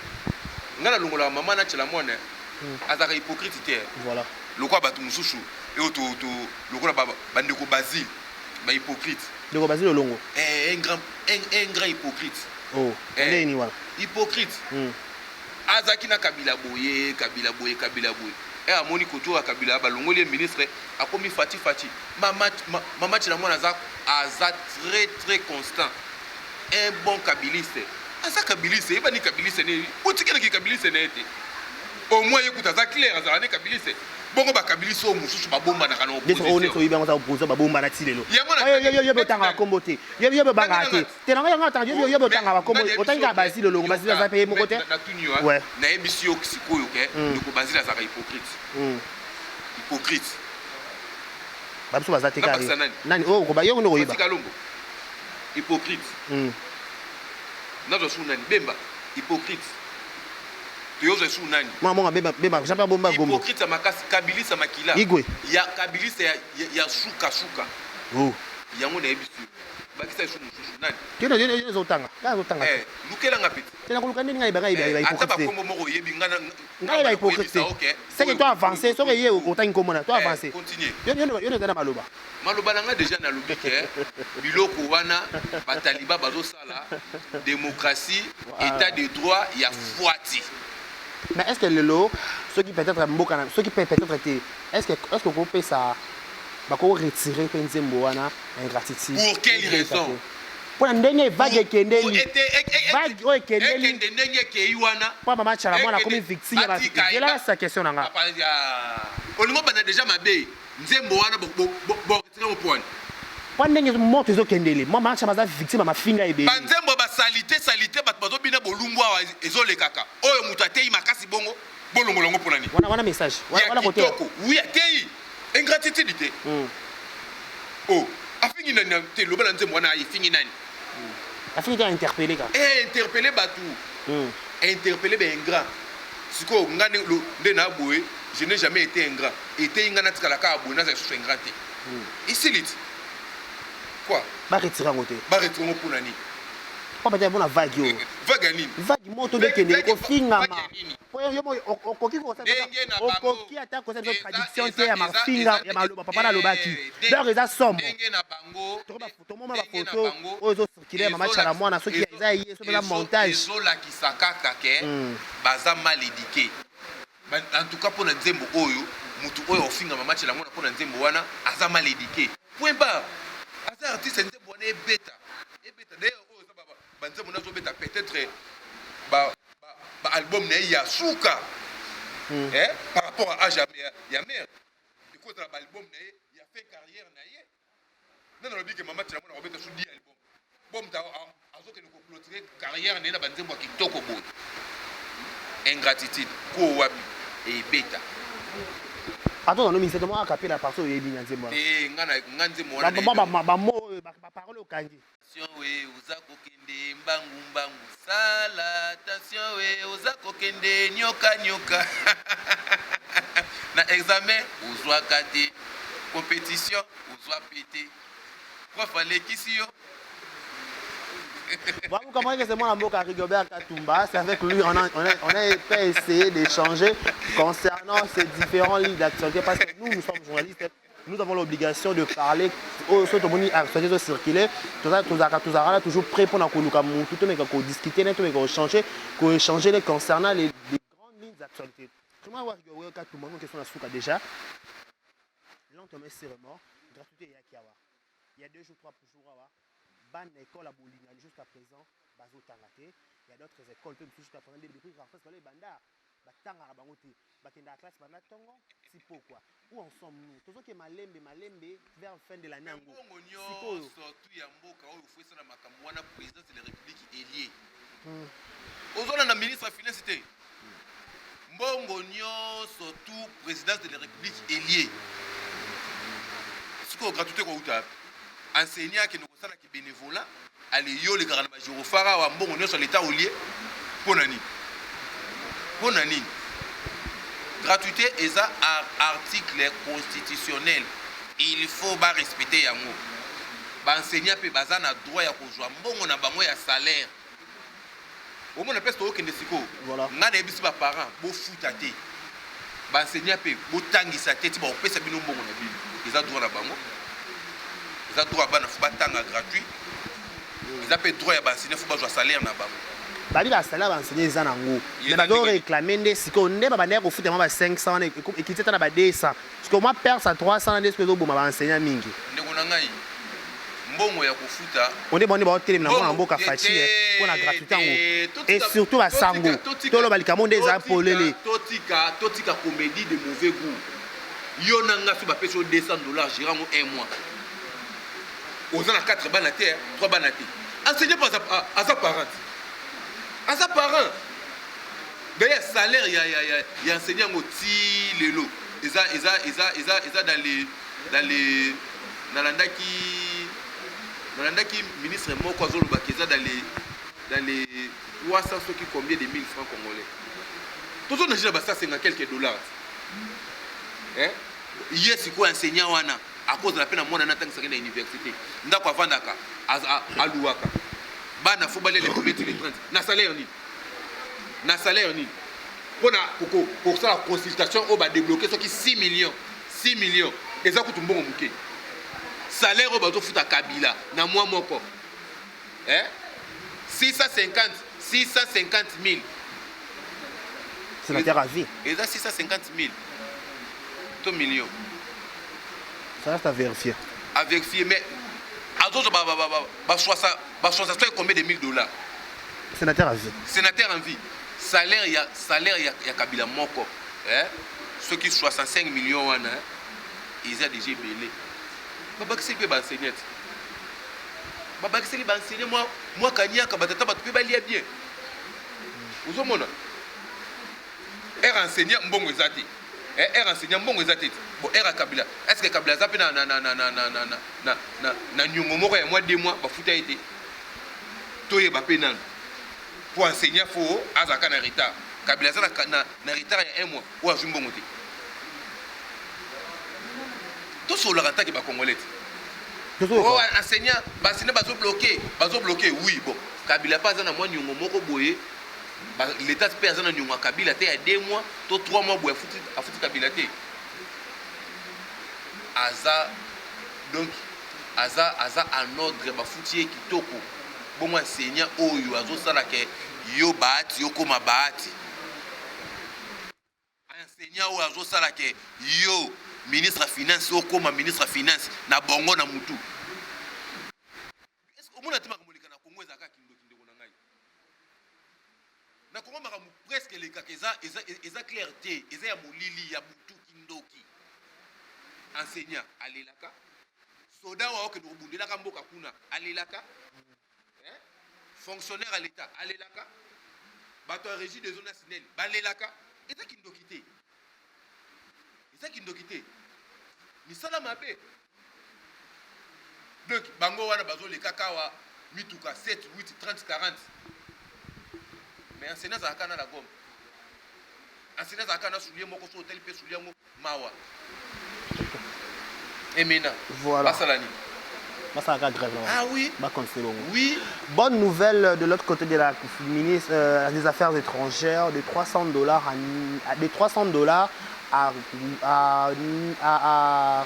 Nga nalongolaka mama na Tshala Mwana. Azalaka hypocrite te. Voilà. Lokola bato mosusu oyo to to lokola ba ba ndeko Basile ba hypocrite. Ndeko Basile Olongo. Eh, un grand un grand hypocrite. Oh, eh, ndenge nini wana? Hypocrite. Azalaki na Kabila boye, Kabila boye, Kabila boye. Eh, amoni koto ya Kabila balongoli ye ministre, akomi Fatshi Fatshi. Mama mama Tshala Mwana aza aza très très constant. Un bon kabiliste. Aza kabiliste, yebani kabiliste nini? Botikelaki kabiliste na ye te. Au moins ye kutu aza clair, azalaka ne kabiliste. Bongo ba kabiliste oyo mosusu babombanaka na opposition. Oyo neti oyebi yango aza opposition babombana ti lelo. Yo yo yo otangaka kombo te. Yo yo obangaka te. Te na nga otanga yo yo otangaka kombo otangi kaka Basile Olongo Basile aza pe ye moko te. Natuni yo hein. Nayebisi yo sikoyo ke ndeko Basile azalaka hypocrite. Hypocrite. Ba biso baza te kaka ye. Nani oyo okoba yo nde okoyeba. Francis Kalombo. Hypocrite. Nazwa su nani Bemba hypocrite. Toyozwa lisusu nani? Mwana monga beba beba Jean Pierre Bomba Gombo. Hypocrite ya makasi kabiliste ya makila. Igwe. Ya kabiliste ya, ya, ya suka suka. Oh. Yango nayebisi yo. Bakisa lisusu mosusu nani? Yo yo yo ozotanga. Kaka ozotanga. Eh, lukela nga petit. Tena koluka nde ngai banga ba hypocrite. Ata bakombo moko oyebi nga na ngai ba hypocrite. Okay. C'est que toi avancer, soki ye otangi kombo na toi avancer. Continuer. Yo yo yo na maloba. Maloba na nga dejà nalobi ke biloko wana ba taliban bazosala democratie etat de droit ya fuati. Mais est ce que lelo soki peut-être mboka na soki pe peut-être te est ce que est ce que okopesa bako retirer pe nzembo wana ingratitude? Pour quelle raison? Pona ndenge vague ekendeli vague oyo ekendeli ekende ndenge ekei wana po mama Tshala Mwana akomi victime ya ba zela sa question na nga. Olingo banda dejà mabe nzembo wana bo retire yango po wani? Po ndenge moto ezo kendele mwa mama Tshala aza victime ya mafinga ebele. Ba nzembo ya ba salite salite batu bazo bina bolumbu awa ezo lekaka oyo mutu ateyi makasi bongo bolongola yango pona nini? Wana wana message wana koteya. Ya kitoko oui ateyi ingratitude te oh afingi nani te loba na nzembo wana efingi nani? Afingi te a interpelle kaka. Eh interpelle batu interpelle ba ingrat sikoyo nga nde na boye je n'ai jamais ete ingrat eteyi nga natikala kaka boye nazala lisusu ingrat te esili ti quoi ba retire yango te ba retire yango pona nini po peut-être pona vague oyo vague ya nini vague moto nde ekende kofingama po yo moko okoki okoki ata kosala biso traduction te ya mafinga ya maloba papa nalobaki donc eza somo tomona bafoto oyo ezo circule ya mama Tshala Mwana soki eza ye soki eza montage ezolakisa kaka ke baza mal eduque En tout cas pona nzembo oyo mutu oyo ofinga mama Tshala Mwana pona nzembo wana aza mal eduque point barre aza artiste nzembo wana ebeta ebeta d'ailleurs oyo eza ba nzembo nazo beta peut etre ba ba album na ye ya suka eh par rapport à âge ya ya mère ekozala ba album na ye ya fin carrière na ye nani alobi ke mama Tshala Mwana akobeta su 10 album Bo moto azokende ko clôturer carrière na ye na ba nzembo ya kitoko boye. Ingratitude ko wapi ebeta. Ata oza no musicien te mwa acapella partie oyebi na nzembo wana. Te nga na nga nzembo wana na ba ba mots oyo ba paroles okangi. Attention we oza kokende mbangu mbangu sala attention we oza kokende nyoka nyoka na examen ozwaka te competition ozwa pe te Prof alekisi yo. Bravo camarade, c'est moi Mboka Rigobert Katumba. C'est avec lui on a, on a, on a essayé d'échanger concernant ces différents lignes d'actualité parce que nous, nous sommes journalistes. Nous avons l'obligation de parler au surtout actualité circuler. Tout ça, tout ça, tout ça, toujours prêt pour nous mutu, tout mais qu'on discuter, tout mais qu'on échanger, qu'on échanger concernant les, les grandes lignes d'actualité. Comment Rigobert Katumba, nous question la souka déjà. Lentement sûrement, gratuité eyaki awa. Il y a deux jours, trois jours awa, bana école ya Bolingani jusqu'à présent bazotanga te. Il y a d'autres écoles mpe mosusu jusqu'à présent depuis rentrée scolaire ebanda batangaka bango te. Bakendaka classe banda tongo ti pokwa. Où en sommes-nous? Tozoke malembe malembe vers fin de l'année yango. Mbongo nyonso tu ya mboka oyo fo esala makambo wana présidence de la République elie. Ozolanda ministre ya finance te. Mbongo nionso tout presidence de la republique elie sikoyo gratuite ekowuta wapi? Enseignant akende kosala ki benevolat ale yo olekaka na ba gyrophare awa mbongo nionso ya l'etat olie pona nini? Pona nini? Gratuite eza article constitutionnel il faut ba respecter yango ba enseignant pe baza na droit ya kozua mbongo na bango ya salaire. Omona place tokokende sikoyo. Voilà. Nga nayebisi ba parents bofuta te. Ba enseignants pe botangisa te ti bakopesa bino mbongo na bino. Eza droit na bango. Eza droit ya bana faut batanga gratuit. Eza pe droit ya ba enseignants faut bazwa salaire na bango. Babi ba salaire ba enseignants eza nango. Mais bazo réclamer nde sikoyo nde babandaki kofuta mwa ba 500 wana ekiti ata na ba 200. Sikoyo mwa perte ya 300 wana nde sikoyo ezoboma ba enseignants mingi. Ndeko na ngai, mbongo ya kofuta. Onde bango nde baotelemela mwana mboka Fatshi mpo na gratuite yango et surtout ba sango toloba likambo nde eza polele. Totika totika comedie de mauvais gout. Yo na nga soki bapesi yo 200 dollars gera yango un mois. Oza na 4 bana te, 3 bana te. Enseignant mpe aza parent. Aza parent. D'ailleurs salaire ya ya ya ya enseignant yango ti lelo eza eza eza eza eza dans les dans les nalandaki nalandaki ministre moko azoloba ke eza dans les dans les 300 soki combien de 1000 francs congolais tozo nage na ba 150 quelques dollars hein ye sikoyo enseignant wana akozala mpe na mwana na atangisaki na université ndako avandaka aluwaka bana fo balia le premier ti le 30 na salaire nini na salaire nini mpo na kosala consultation oyo badebloke soki 6 millions 6 millions eza kutu mbongo moke salaire oyo bazofuta kabila na mwa moko eh? 650 650 000. Sénateur à vie. Eza 650 000 to million. Ça reste à vérifier. À vérifier, mais azozwa ba, ba, ba, ba, ba, ba 60 combien de 1000 dollars? Sénateur à vie. Sénateur en vie. Salaire ya salaire ya, ya Kabila moko, eh? Soki 65 millions wana eza déjà ebele. Babakiseli mpe ba enseignant. Babakiseli ba enseignant mwa mwa kaniaka batata bato mpe balia bien. Ozomona? Air enseignant mbongo eza te. Eh, air enseignant mbongo eza te. Bon, air ya Kabila, est-ce que Kabila aza mpe na na na na na na na na na na nyongo moko ya mwa 2 mois bafuta ye te? Toyeba mpe nanu. Po enseignant faut azalaka na retard. Kabila aza na, na, na retard ya 1 mois oyo azwi mbongo te. Tosololaka ntake ba Congolais te. Oh, enseignant, ba enseignant bazo bloquer, bazo bloquer. Oui, bon. Kabila mpe aza na mwa nyongo moko boye. L'État mpe aza na nyongo ya Kabila te ya 2 mois to 3 mois boye afuti, afuti Kabila te. Aza donc aza aza en ordre, bafuti ye kitoko. Bongo enseignant oyo azosala ke yo bahati okoma bahati. Enseignant oyo azosala ke yo ministre ya finance okoma ministre ya finance na bongo na mutu. Est-ce que omona te makambo eleka na Congo ezalaka kindoki ndeko na ngai? Na Congo makambo presque elekaka eza eza eza clair te, eza ya molili ya butu kindoki. Enseignant alelaka, soda oyo akende kobundelaka mboka kuna alelaka, hein? Fonctionnaire ya l'État alelaka, bato ya régie des eaux na SNEL balelaka. Eza kindoki te, eza kindoki te, misala mabe. Donc bango wana bazoleka kawa mituka 7 8 30 40, mais enseignant azalaka na la gomme, enseignant azalaka na soulier moko, so otali mpe soulier yango mawa. Emena voilà. Basala nini? Basalaka grève. Ah oui. Bacontinue bongo. Oui. Bonne nouvelle de l'autre côté de la ministre des Affaires étrangères, de 300 dollars à, de 300 dollars à, à, à, à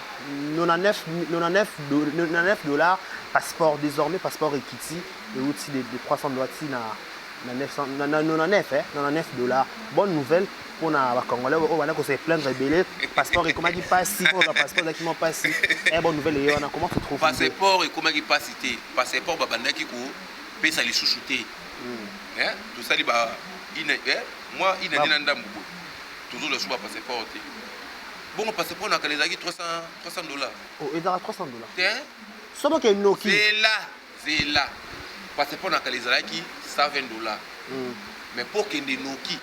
99, 99, 99 dollars passeport, désormais passeport Equity et outil de 300 dollars na, na, 900, na, na 99, eh, 99 dollars. Bonne nouvelle pour na ba Congolais oyo bana ko se plaindre ebele, passeport ekomaki pasi, po ba passeport ezalaki mwa pasi. Eh, bonne nouvelle eye wana, comment tu trouves? Passeport ekomaki pasi te, passeport babandaki kopesa lisusu te. Eh, tosali ba ine, eh, mwa ine nde na ndambu boye tozozwa su ba passeport te. Bongo passeport na kala ezalaki 300, 300 dollars. Oh, ezalaka 300 dollars te? Soki okende noki. Zela, zela. Passeport na kala ezalaki 120 dollars. Mais po kende noki,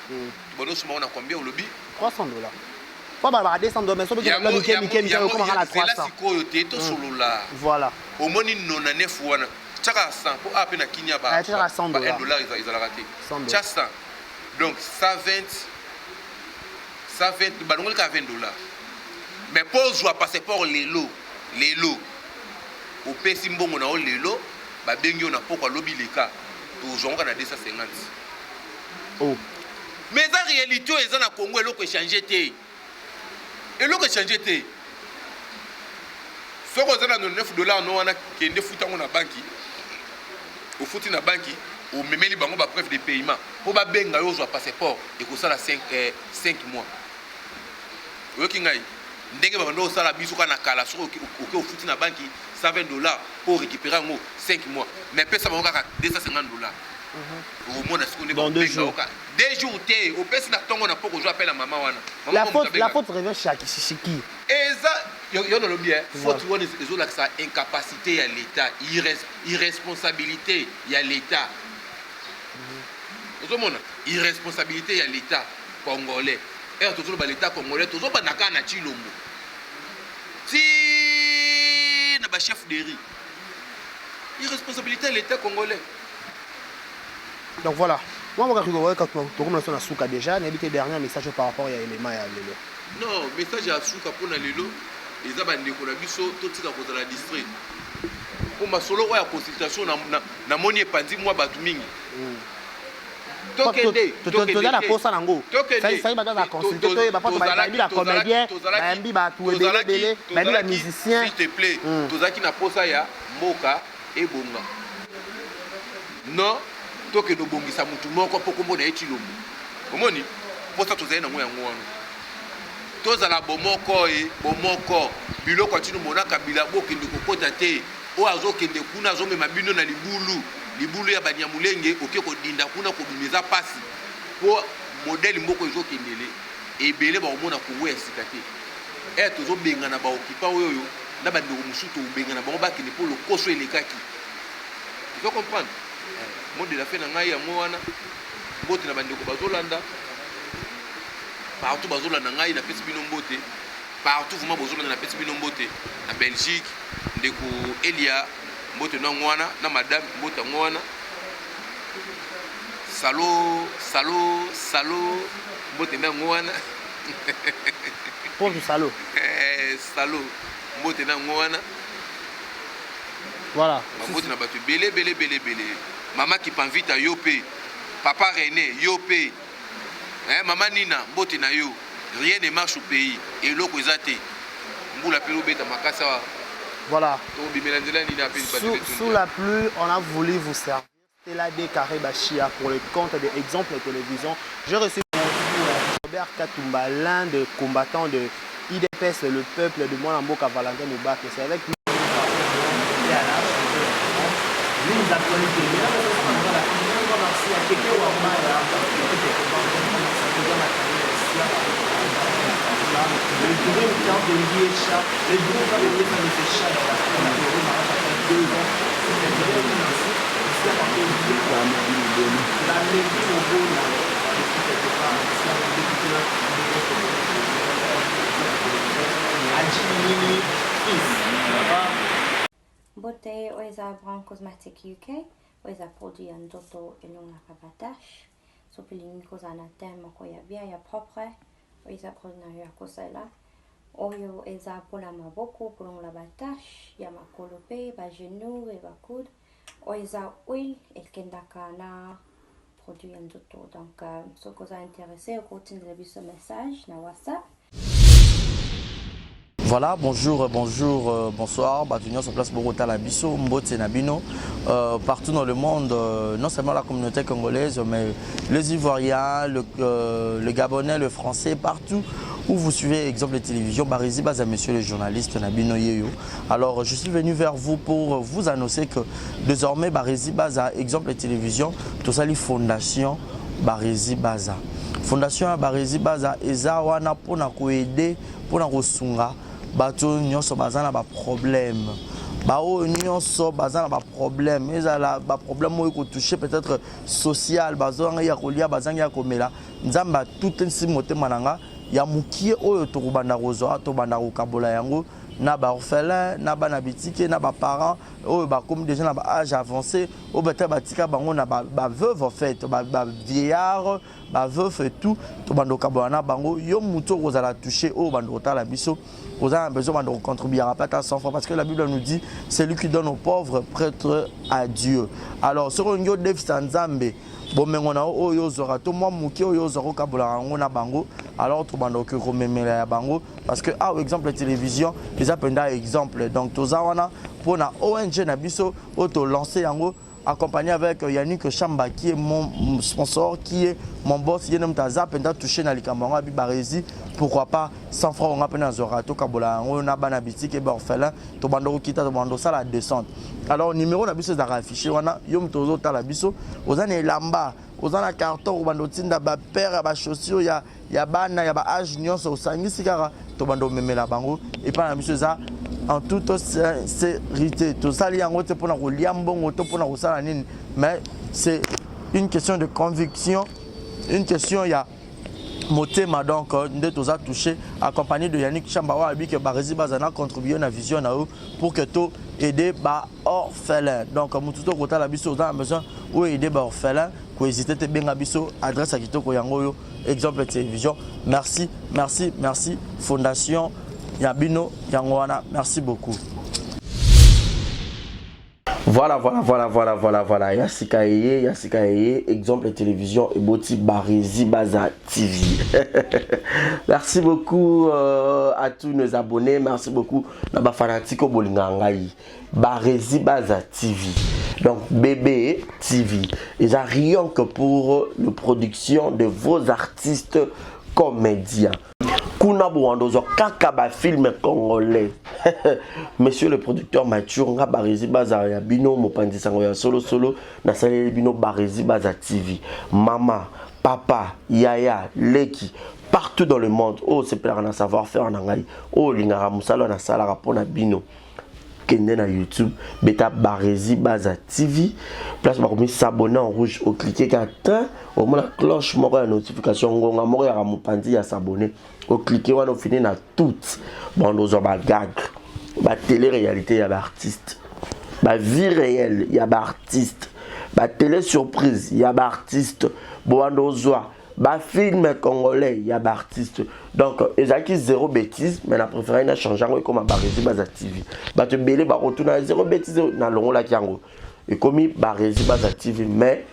tobandi osomba ngo na combien olobi? 300 dollars. Po balobaka 200 dollars, mais soki okende mike mike mike okomaka na 300. Zela sikoyo te, tosolola. Voilà. Omoni 99 wana, tiaka 100 po a pe na Kinya ba 100 1 dollar ezalaka te. Tia 100. Donc 120, 120 balongoli kaka 20 dollars. Mais po ozwa passeport lelo, lelo opesi mbongo na yo lelo, babengi yo na poko alobi leka, tozwa ngo na 250. Oh. Mais eza réalité oyo eza na Congo, eloko echanger te. Eloko echanger te. Soki oza na 99 dollars no wana, kende futa yango na banki. Ofuti na banki, omemeli bango ba preuve de paiement po babenga yo ozwa passeport, ekosala 5, 5 mois. Oyoki ngai ndenge babanda kosala biso kaka na kala, soki oke ofuti na banki 120 dollars po récupérer yango 5 mois, mais pesa bango kaka 250 dollars. Okomona sikoyo nde bakobenga yo kaka 2 jours te, opesi na ntongo na poko ozwa appel ya mama wana. La faute, la faute revient chez qui? Qui? Eza yo nalobi, eh, faute wana ezolakisa incapacité ya l'État, irresponsabilité ya l'État. Ozomona irresponsabilité ya l'État congolais. Ere tozoloba l'État congolais, tozobanda kaka na Tshilombo ti na bachef de riz. Irresponsabilité ya l'État congolais. Donc voilà. Moi, moi, tokomi na suka déjà, nayebi te dernier message par rapport ya élément ya lelo. Non, message ya suka mpona lelo eza bandeko na biso, totika kozala distrait. Mpo masolo oyo ya consultation namoni epanzi mwa bato mingi. Tokende, toza na posa nango. Sai bato aza consulte, toyeba mpo bayambi ba comédien, bayambi bato ebele ebele, bayambi ba musicien. S'il te plaît, tozalaki na posa ya mboka ebonga. Non, tokende obongisa mutu moko mpo kombo na ye Tshilombo. Omoni? Posa tozali nango yango wana. Tozala bomoko e bomoko. Biloko ya Tshilombo na Kabila bokende kokota te. Oyo azokende kuna azomema bino na libulu. Libulu ya Banyamulenge oke kodinda kuna kobima eza pasi. Po modèle mboka ezokendele ebele bakomona Congo ya sika te. Eh tozobengana ba occupants oyo na bandeko mosusu tobengana bango bakende po lokoso elekaki. Ozo comprendre? Eh, mot de la fin na ngai yango wana. Mbote na bandeko bazolanda partout, bazolanda ngai napesi bino mbote partout, vraiment bozolanda napesi bino mbote na Belgique, ndeko Elia mbote na yango wana, na madame mbote yango wana, salo salo salo mbote na yango wana. Pontu salo. Eh, salo mbote na yango wana. Voilà. Mbote na bato ebele ebele ebele ebele. Mama Kipanvita yo pe, papa Rene yo pe, eh, mama Nina mbote na yo. Rien ne marche au pays, eloko eza te. Mbula pe obeta makasi awa. Voilà. Tokobimela nzela nini ape sous, sous la pluie, on a voulu vous servir. Stella D. Carré Bachia pour le compte de Exemple Télévision. J'ai reçu Robert Katumba, l'un des combattants de IDPS, le peuple de Mwanamboka Valentin Mubake. C'est avec lui. Les actualités. Merci à Keke Wambaya. Le dream camp de Liesha, le dream camp de Liesha ne fait chat dans la après 2 ans. C'est La mairie Mobona, quelque part, Adjimini fils. Mbote, oyo eza Brown Cosmetic UK, oyo eza produit ya nzoto elongolaka ba tache. Soki olingi kozala na teint moko ya bien ya propre, oyo eza produit na yo ya kosalela. Oyo eza mpona maboko kolongola ba tache ya makolo mpe ba genou et ba coude. Oyo eza huile ekendaka na produit ya nzoto. Donc soki oza intéressé okotindela biso message na WhatsApp. Voilà, bonjour, bonjour, bonsoir. Bato nyonso place bokota la biso, mbote na bino, partout dans le monde, non seulement la communauté congolaise, mais les Ivoiriens, le Gabonais, le Français, partout où vous suivez Exemple de télévision, Barezi Baza, monsieur le journaliste Nabino Yeyo. Alors, je suis venu vers vous pour vous annoncer que désormais, Barezi Baza, Exemple de télévision, tout ça, les fondations Barezi Baza. Fondation Barezi Baza, eza wana pona ko aider, pona kosunga bato nyonso baza na baproblème, baoyo nyonso baza na baproblème, ezala baproblème oyo kotouche peut-être social, bazangi ya kolia, bazangi ya komela. Nzambe atutisi motema na nga ya mokie oyo tokobanda kozwa, tobanda kokabola yango na baorphelin, na bana bitike, na baparent oyo bakomi déjà na baâge avancé, oyo peut-être batika bango na baveuve, en fait bavieillard, baveuf et tout. Tobanda kokabola na bango. Yo motu okozala touché, oyo banda kotala biso, oza na besoin banda kocontribuer ata 100 francs, parce que la Bible nous dit: celui qui donne aux pauvres prête à Dieu. Alors soki olingi odefisa Nzambe bomengo na yo oyo ozwaka to mwa moke oyo ozwaka, okabolaka yango na bango. Alors tobanda okoki komemela ya bango, parce que awa Exemple Télévision eza mpenza exemple. Donc toza wana mpona ONG na biso oyo tolance yango, accompagné avec Yannick Chamba qui est mon sponsor, qui est mon boss. Ye moto aza mpenza touché na likambo yango, abi Barezi, pourquoi pas 100 francs nga mpe nazwaka, tokabola yango na bana bitike, baorphelin. Tobanda kokita, tobanda kosala descente. Alors numéro na biso ezalaka affiché wana. Yo moto ozotala biso, oza na elamba, oza na carton, obanda otinda bapaire ya bachaussure ya bana ya baâge nyonso, osangisi kaka, tobanda omemela bango epai na biso. Eza en toute sincérité, tosali yango te mpona kolia mbongo to mpona kosala nini, mais c'est une question de conviction, une question ya motema. Donc nde toza touché, accompagné de Yannick Chamba oyo alobi ke Barezi baza na contribuer na vision na yo pour que to aider baorphelin. Donc motu to kotala biso, oza na besoin oyo aider baorphelin, kohésite te, benga biso. Adresse ya kitoko yango oyo, Exemple Télévision. Merci, merci, merci. Fondation ya bino yango wana. Merci beaucoup. Voilà, voilà, voilà, voilà, voilà, voilà. Ya sika eye, ya sika eye, exemple télévision eboti Barezi Baza TV. Merci beaucoup euh, à tous nos abonnés, merci beaucoup na ba fanatiques bolinga ngai. Barezi Baza TV. Donc BB TV. Eza rien que pour la production de vos artistes comédiens. Kuna bowanda ozwa kaka ba film congolais. Monsieur le producteur Mathieu nga Barezi Baza ya bino mopanzi sango ya solo solo nasaleli bino Barezi Baza TV. Mama, papa, yaya, leki partout dans le monde oyo osepelaka na savoir faire na ngai oyo olingaka mosala oyo nasalaka mpo na bino kende na youtube beta Barezi Baza TV place bakomi s'abonner en rouge oclique kaka tin omona cloche moko ya notification ngonga moko yaka mopanzi ya s'abonner oclique wana ofini na toute bando ozwa bagag batele réalité ya baartiste bavie réelle ya baartiste batele surprise ya baartiste bowanda ozwa ba film congolais ya ba artiste donc ezalaki zéro bêtise mais na préféré na change yango ekoma Barezi Baza TV bato ebele bakotuna zéro bêtise nalongolaki yango ekomi Barezi Baza TV mais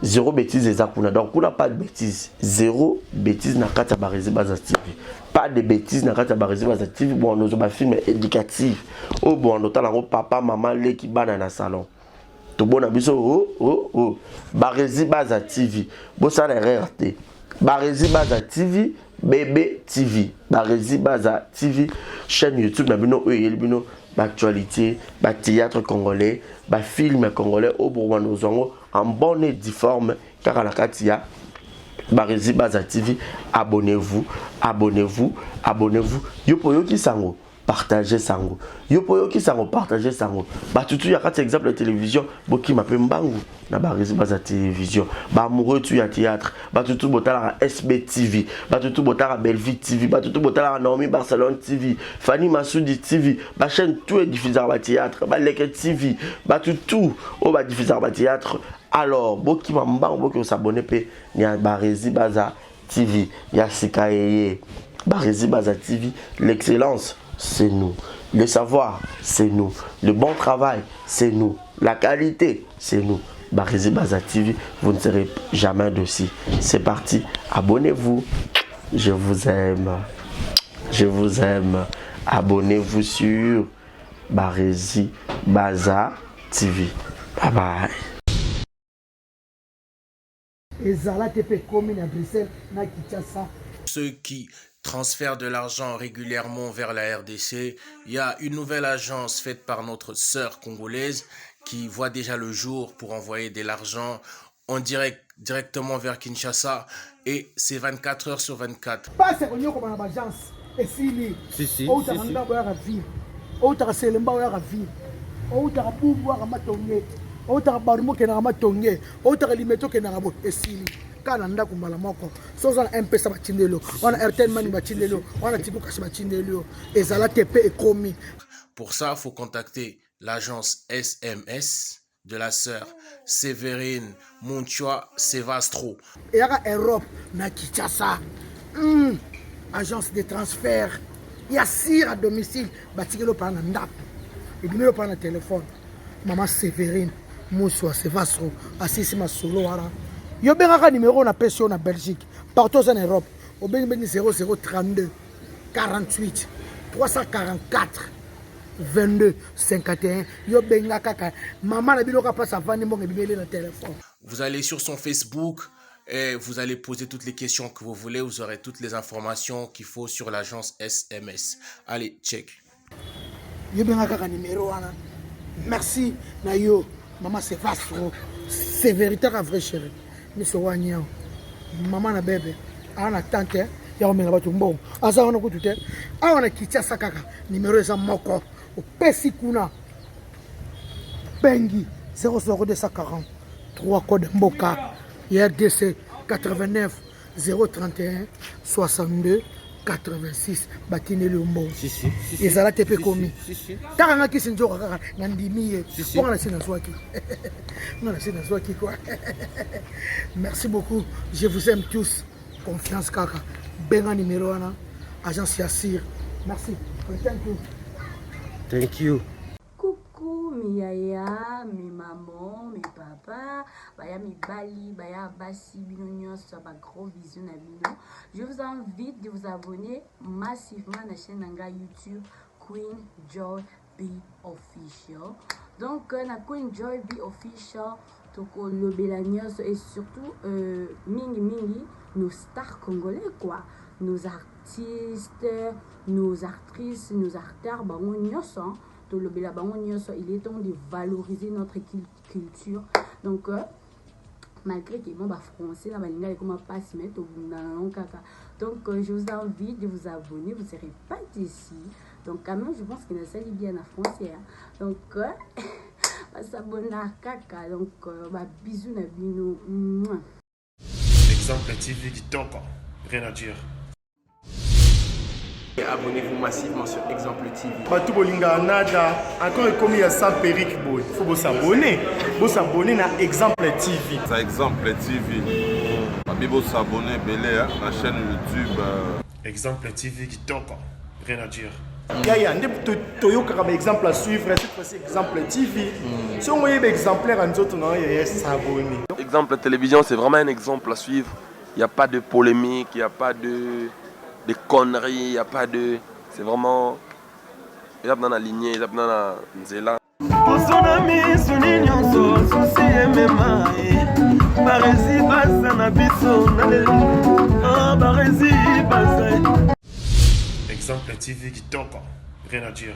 zéro bêtise eza kuna donc kuna pas de bêtise zéro bêtise na kati ya Barezi Baza TV pas de bêtise na kati ya Barezi Baza TV bon nozwa ba film éducatif oyo bon otala yango papa mama leki bana na salon tobona biso oh, oh, oh. Barezi Baza TV bosala erreur te Barezi Baza TV BB TV Barezi Baza TV chaîne YouTube na bino oyo eyeli bino baactualité bathéâtre congolais bafilme congolais oyo bokobanda kozwa yango en bonne et due forme kaka na kati ya Barezi Baza TV. Abonnez-vous, abonnez-vous, abonnez-vous. Yo po yoki sango partager sango yo po yoki sango partager sango bato tu ya kati exemple ya télévision bokima mpe mbangu na Barezi Baza télévision baamoureux tu ya théâtre bato tu botalaka SB TV bato tu botalaka Bellevue TV bato tu botalaka Naomi Barcelone TV Fanny Masudi TV bachaîne tout ediffusaka bathéâtre baleke TV bato tu oyo badiffusaka bathéâtre alors bokima mbangu boki osabone mpe ya Barezi Baza TV ya sika eye Barezi Baza TV. L'excellence, c'est nous. Le savoir, c'est nous. Le bon travail, c'est nous. La qualité, c'est nous. Barezi Baza TV, vous ne serez jamais dessus. C'est parti, abonnez-vous. Je vous aime. Je vous aime. Abonnez-vous sur Barezi Baza TV. Bye bye. Ezala te pe ekomi na Bruxelles na Kinshasa. Ceux qui transfèrent de l'argent régulièrement vers la RDC, il y a une nouvelle agence faite par notre sœur congolaise qui voit déjà le jour pour envoyer de l'argent en direct, directement vers Kinshasa et c'est 24 heures sur 24. Pasi ya konyokoma na baagence esili. Si, si, Outaka si, si. ndako oyaka ville, outaka Selemba oyaka ville, outaka Bumbu oyaka Matonge, outaka Barumbu okendaka Matonge, outaka Limete okendaka boye, esili kaka na ndako mbala moko. So oza na M-Pesa batindeli yo, wana Airtel Money batindeli yo, wana Tigo Cash batindeli yo, ezala te pe ekomi. Pour ça, faut contacter l'agence SMS de la sœur Séverine Munchua Sevastro. Eyaka Europe na Kinshasa. Agence de transfert ya sire à domicile, batikeli yo mpana na ndako, ebimeli yo mpana na telefone. Mama Séverine Muswa Sevastro asisi masolo wana. Yo bengaka numero na pesi yo na Belgique, partout oza na Europe, obengi bengi 0032 48 344 22 51. Yo benga kaka mama na bino kaka place avandi, mbongo ebimeli na telefone. Vous allez sur son Facebook et vous allez poser toutes les questions que vous voulez. Vous aurez toutes les informations qu'il faut sur l'agence SMS. Allez, check. Yo benga kaka numéro wana. Merci na yo mama Sevastro. C'est véritable vrai chéri. Miso wanya. Mama na bebe. Ana tante ya komela bato mbongo. Aza wana kutu te. Awa na Kinshasa kaka numéro eza moko. Opesi kuna. Bengi 00 243 code mboka ya RDC 89 031 62 86 batindeli yo mbongo. Si, si, si, si. Ezala te pe Si, komi. si, si. Taka nga kisi nzoka kaka na ndimi ye. Si, si. Mpo nga na se nazwaki. Nga na se nazwaki quoi. Merci beaucoup. Je vous aime tous. Confiance kaka. Benga numéro wana. Agence ya Sir. Merci. Thank you. Thank you. Coucou mes yaya, mes mamans, mes papas, baya mibali, baya basi, bino nyonso, ba gros bisous na bino. Je vous invite de vous abonner massivement à la chaîne na nga YouTube Queen Joy B Official. Donc euh, na Queen Joy B Official tokolobela nyonso et surtout euh, mingi mingi nos stars congolais quoi, nos artistes, nos actrices, nos acteurs, bango nyonso tolobela bango nyonso. Il est temps de valoriser notre culture. Donc euh, malgré que bon, ba français na balinga ekoma mpasi, mais tobundana nango kaka. Donc euh, je vous invite de vous abonner, vous serez pas déçus. Donc quand même, je pense que nasali bien na français, hein. Donc euh, basabona kaka. Donc euh, babisous na bino. Mouah. Exemple TV kitoko, rien à dire. Et abonnez-vous massivement sur Exemple TV. Bato bolingaka nada encore ekomi ya sans perruque boye, faut bosabonner, bosabonner na Exemple TV. Ça, Exemple TV, babi bosabonner ebele na chaîne YouTube. Exemple TV kitoko, rien à dire. Yaya nde toyokaka baexemple à suivre. Cette fois-ci Exemple TV, soki oyeba exemplaire ya nzoto na yo, yaya, s'abonner. Exemple Télévision, c'est vraiment un exemple à suivre. Il n'y a pas de polémique, il n'y a pas de conneries, il n'y a pas de. C'est vraiment. Eza na lignée, eza na nzela. Poso na misuni nyonso souci emema ye baresi baza na biso na lelo baresi baza. Exemple TV kitoko, rien à dire.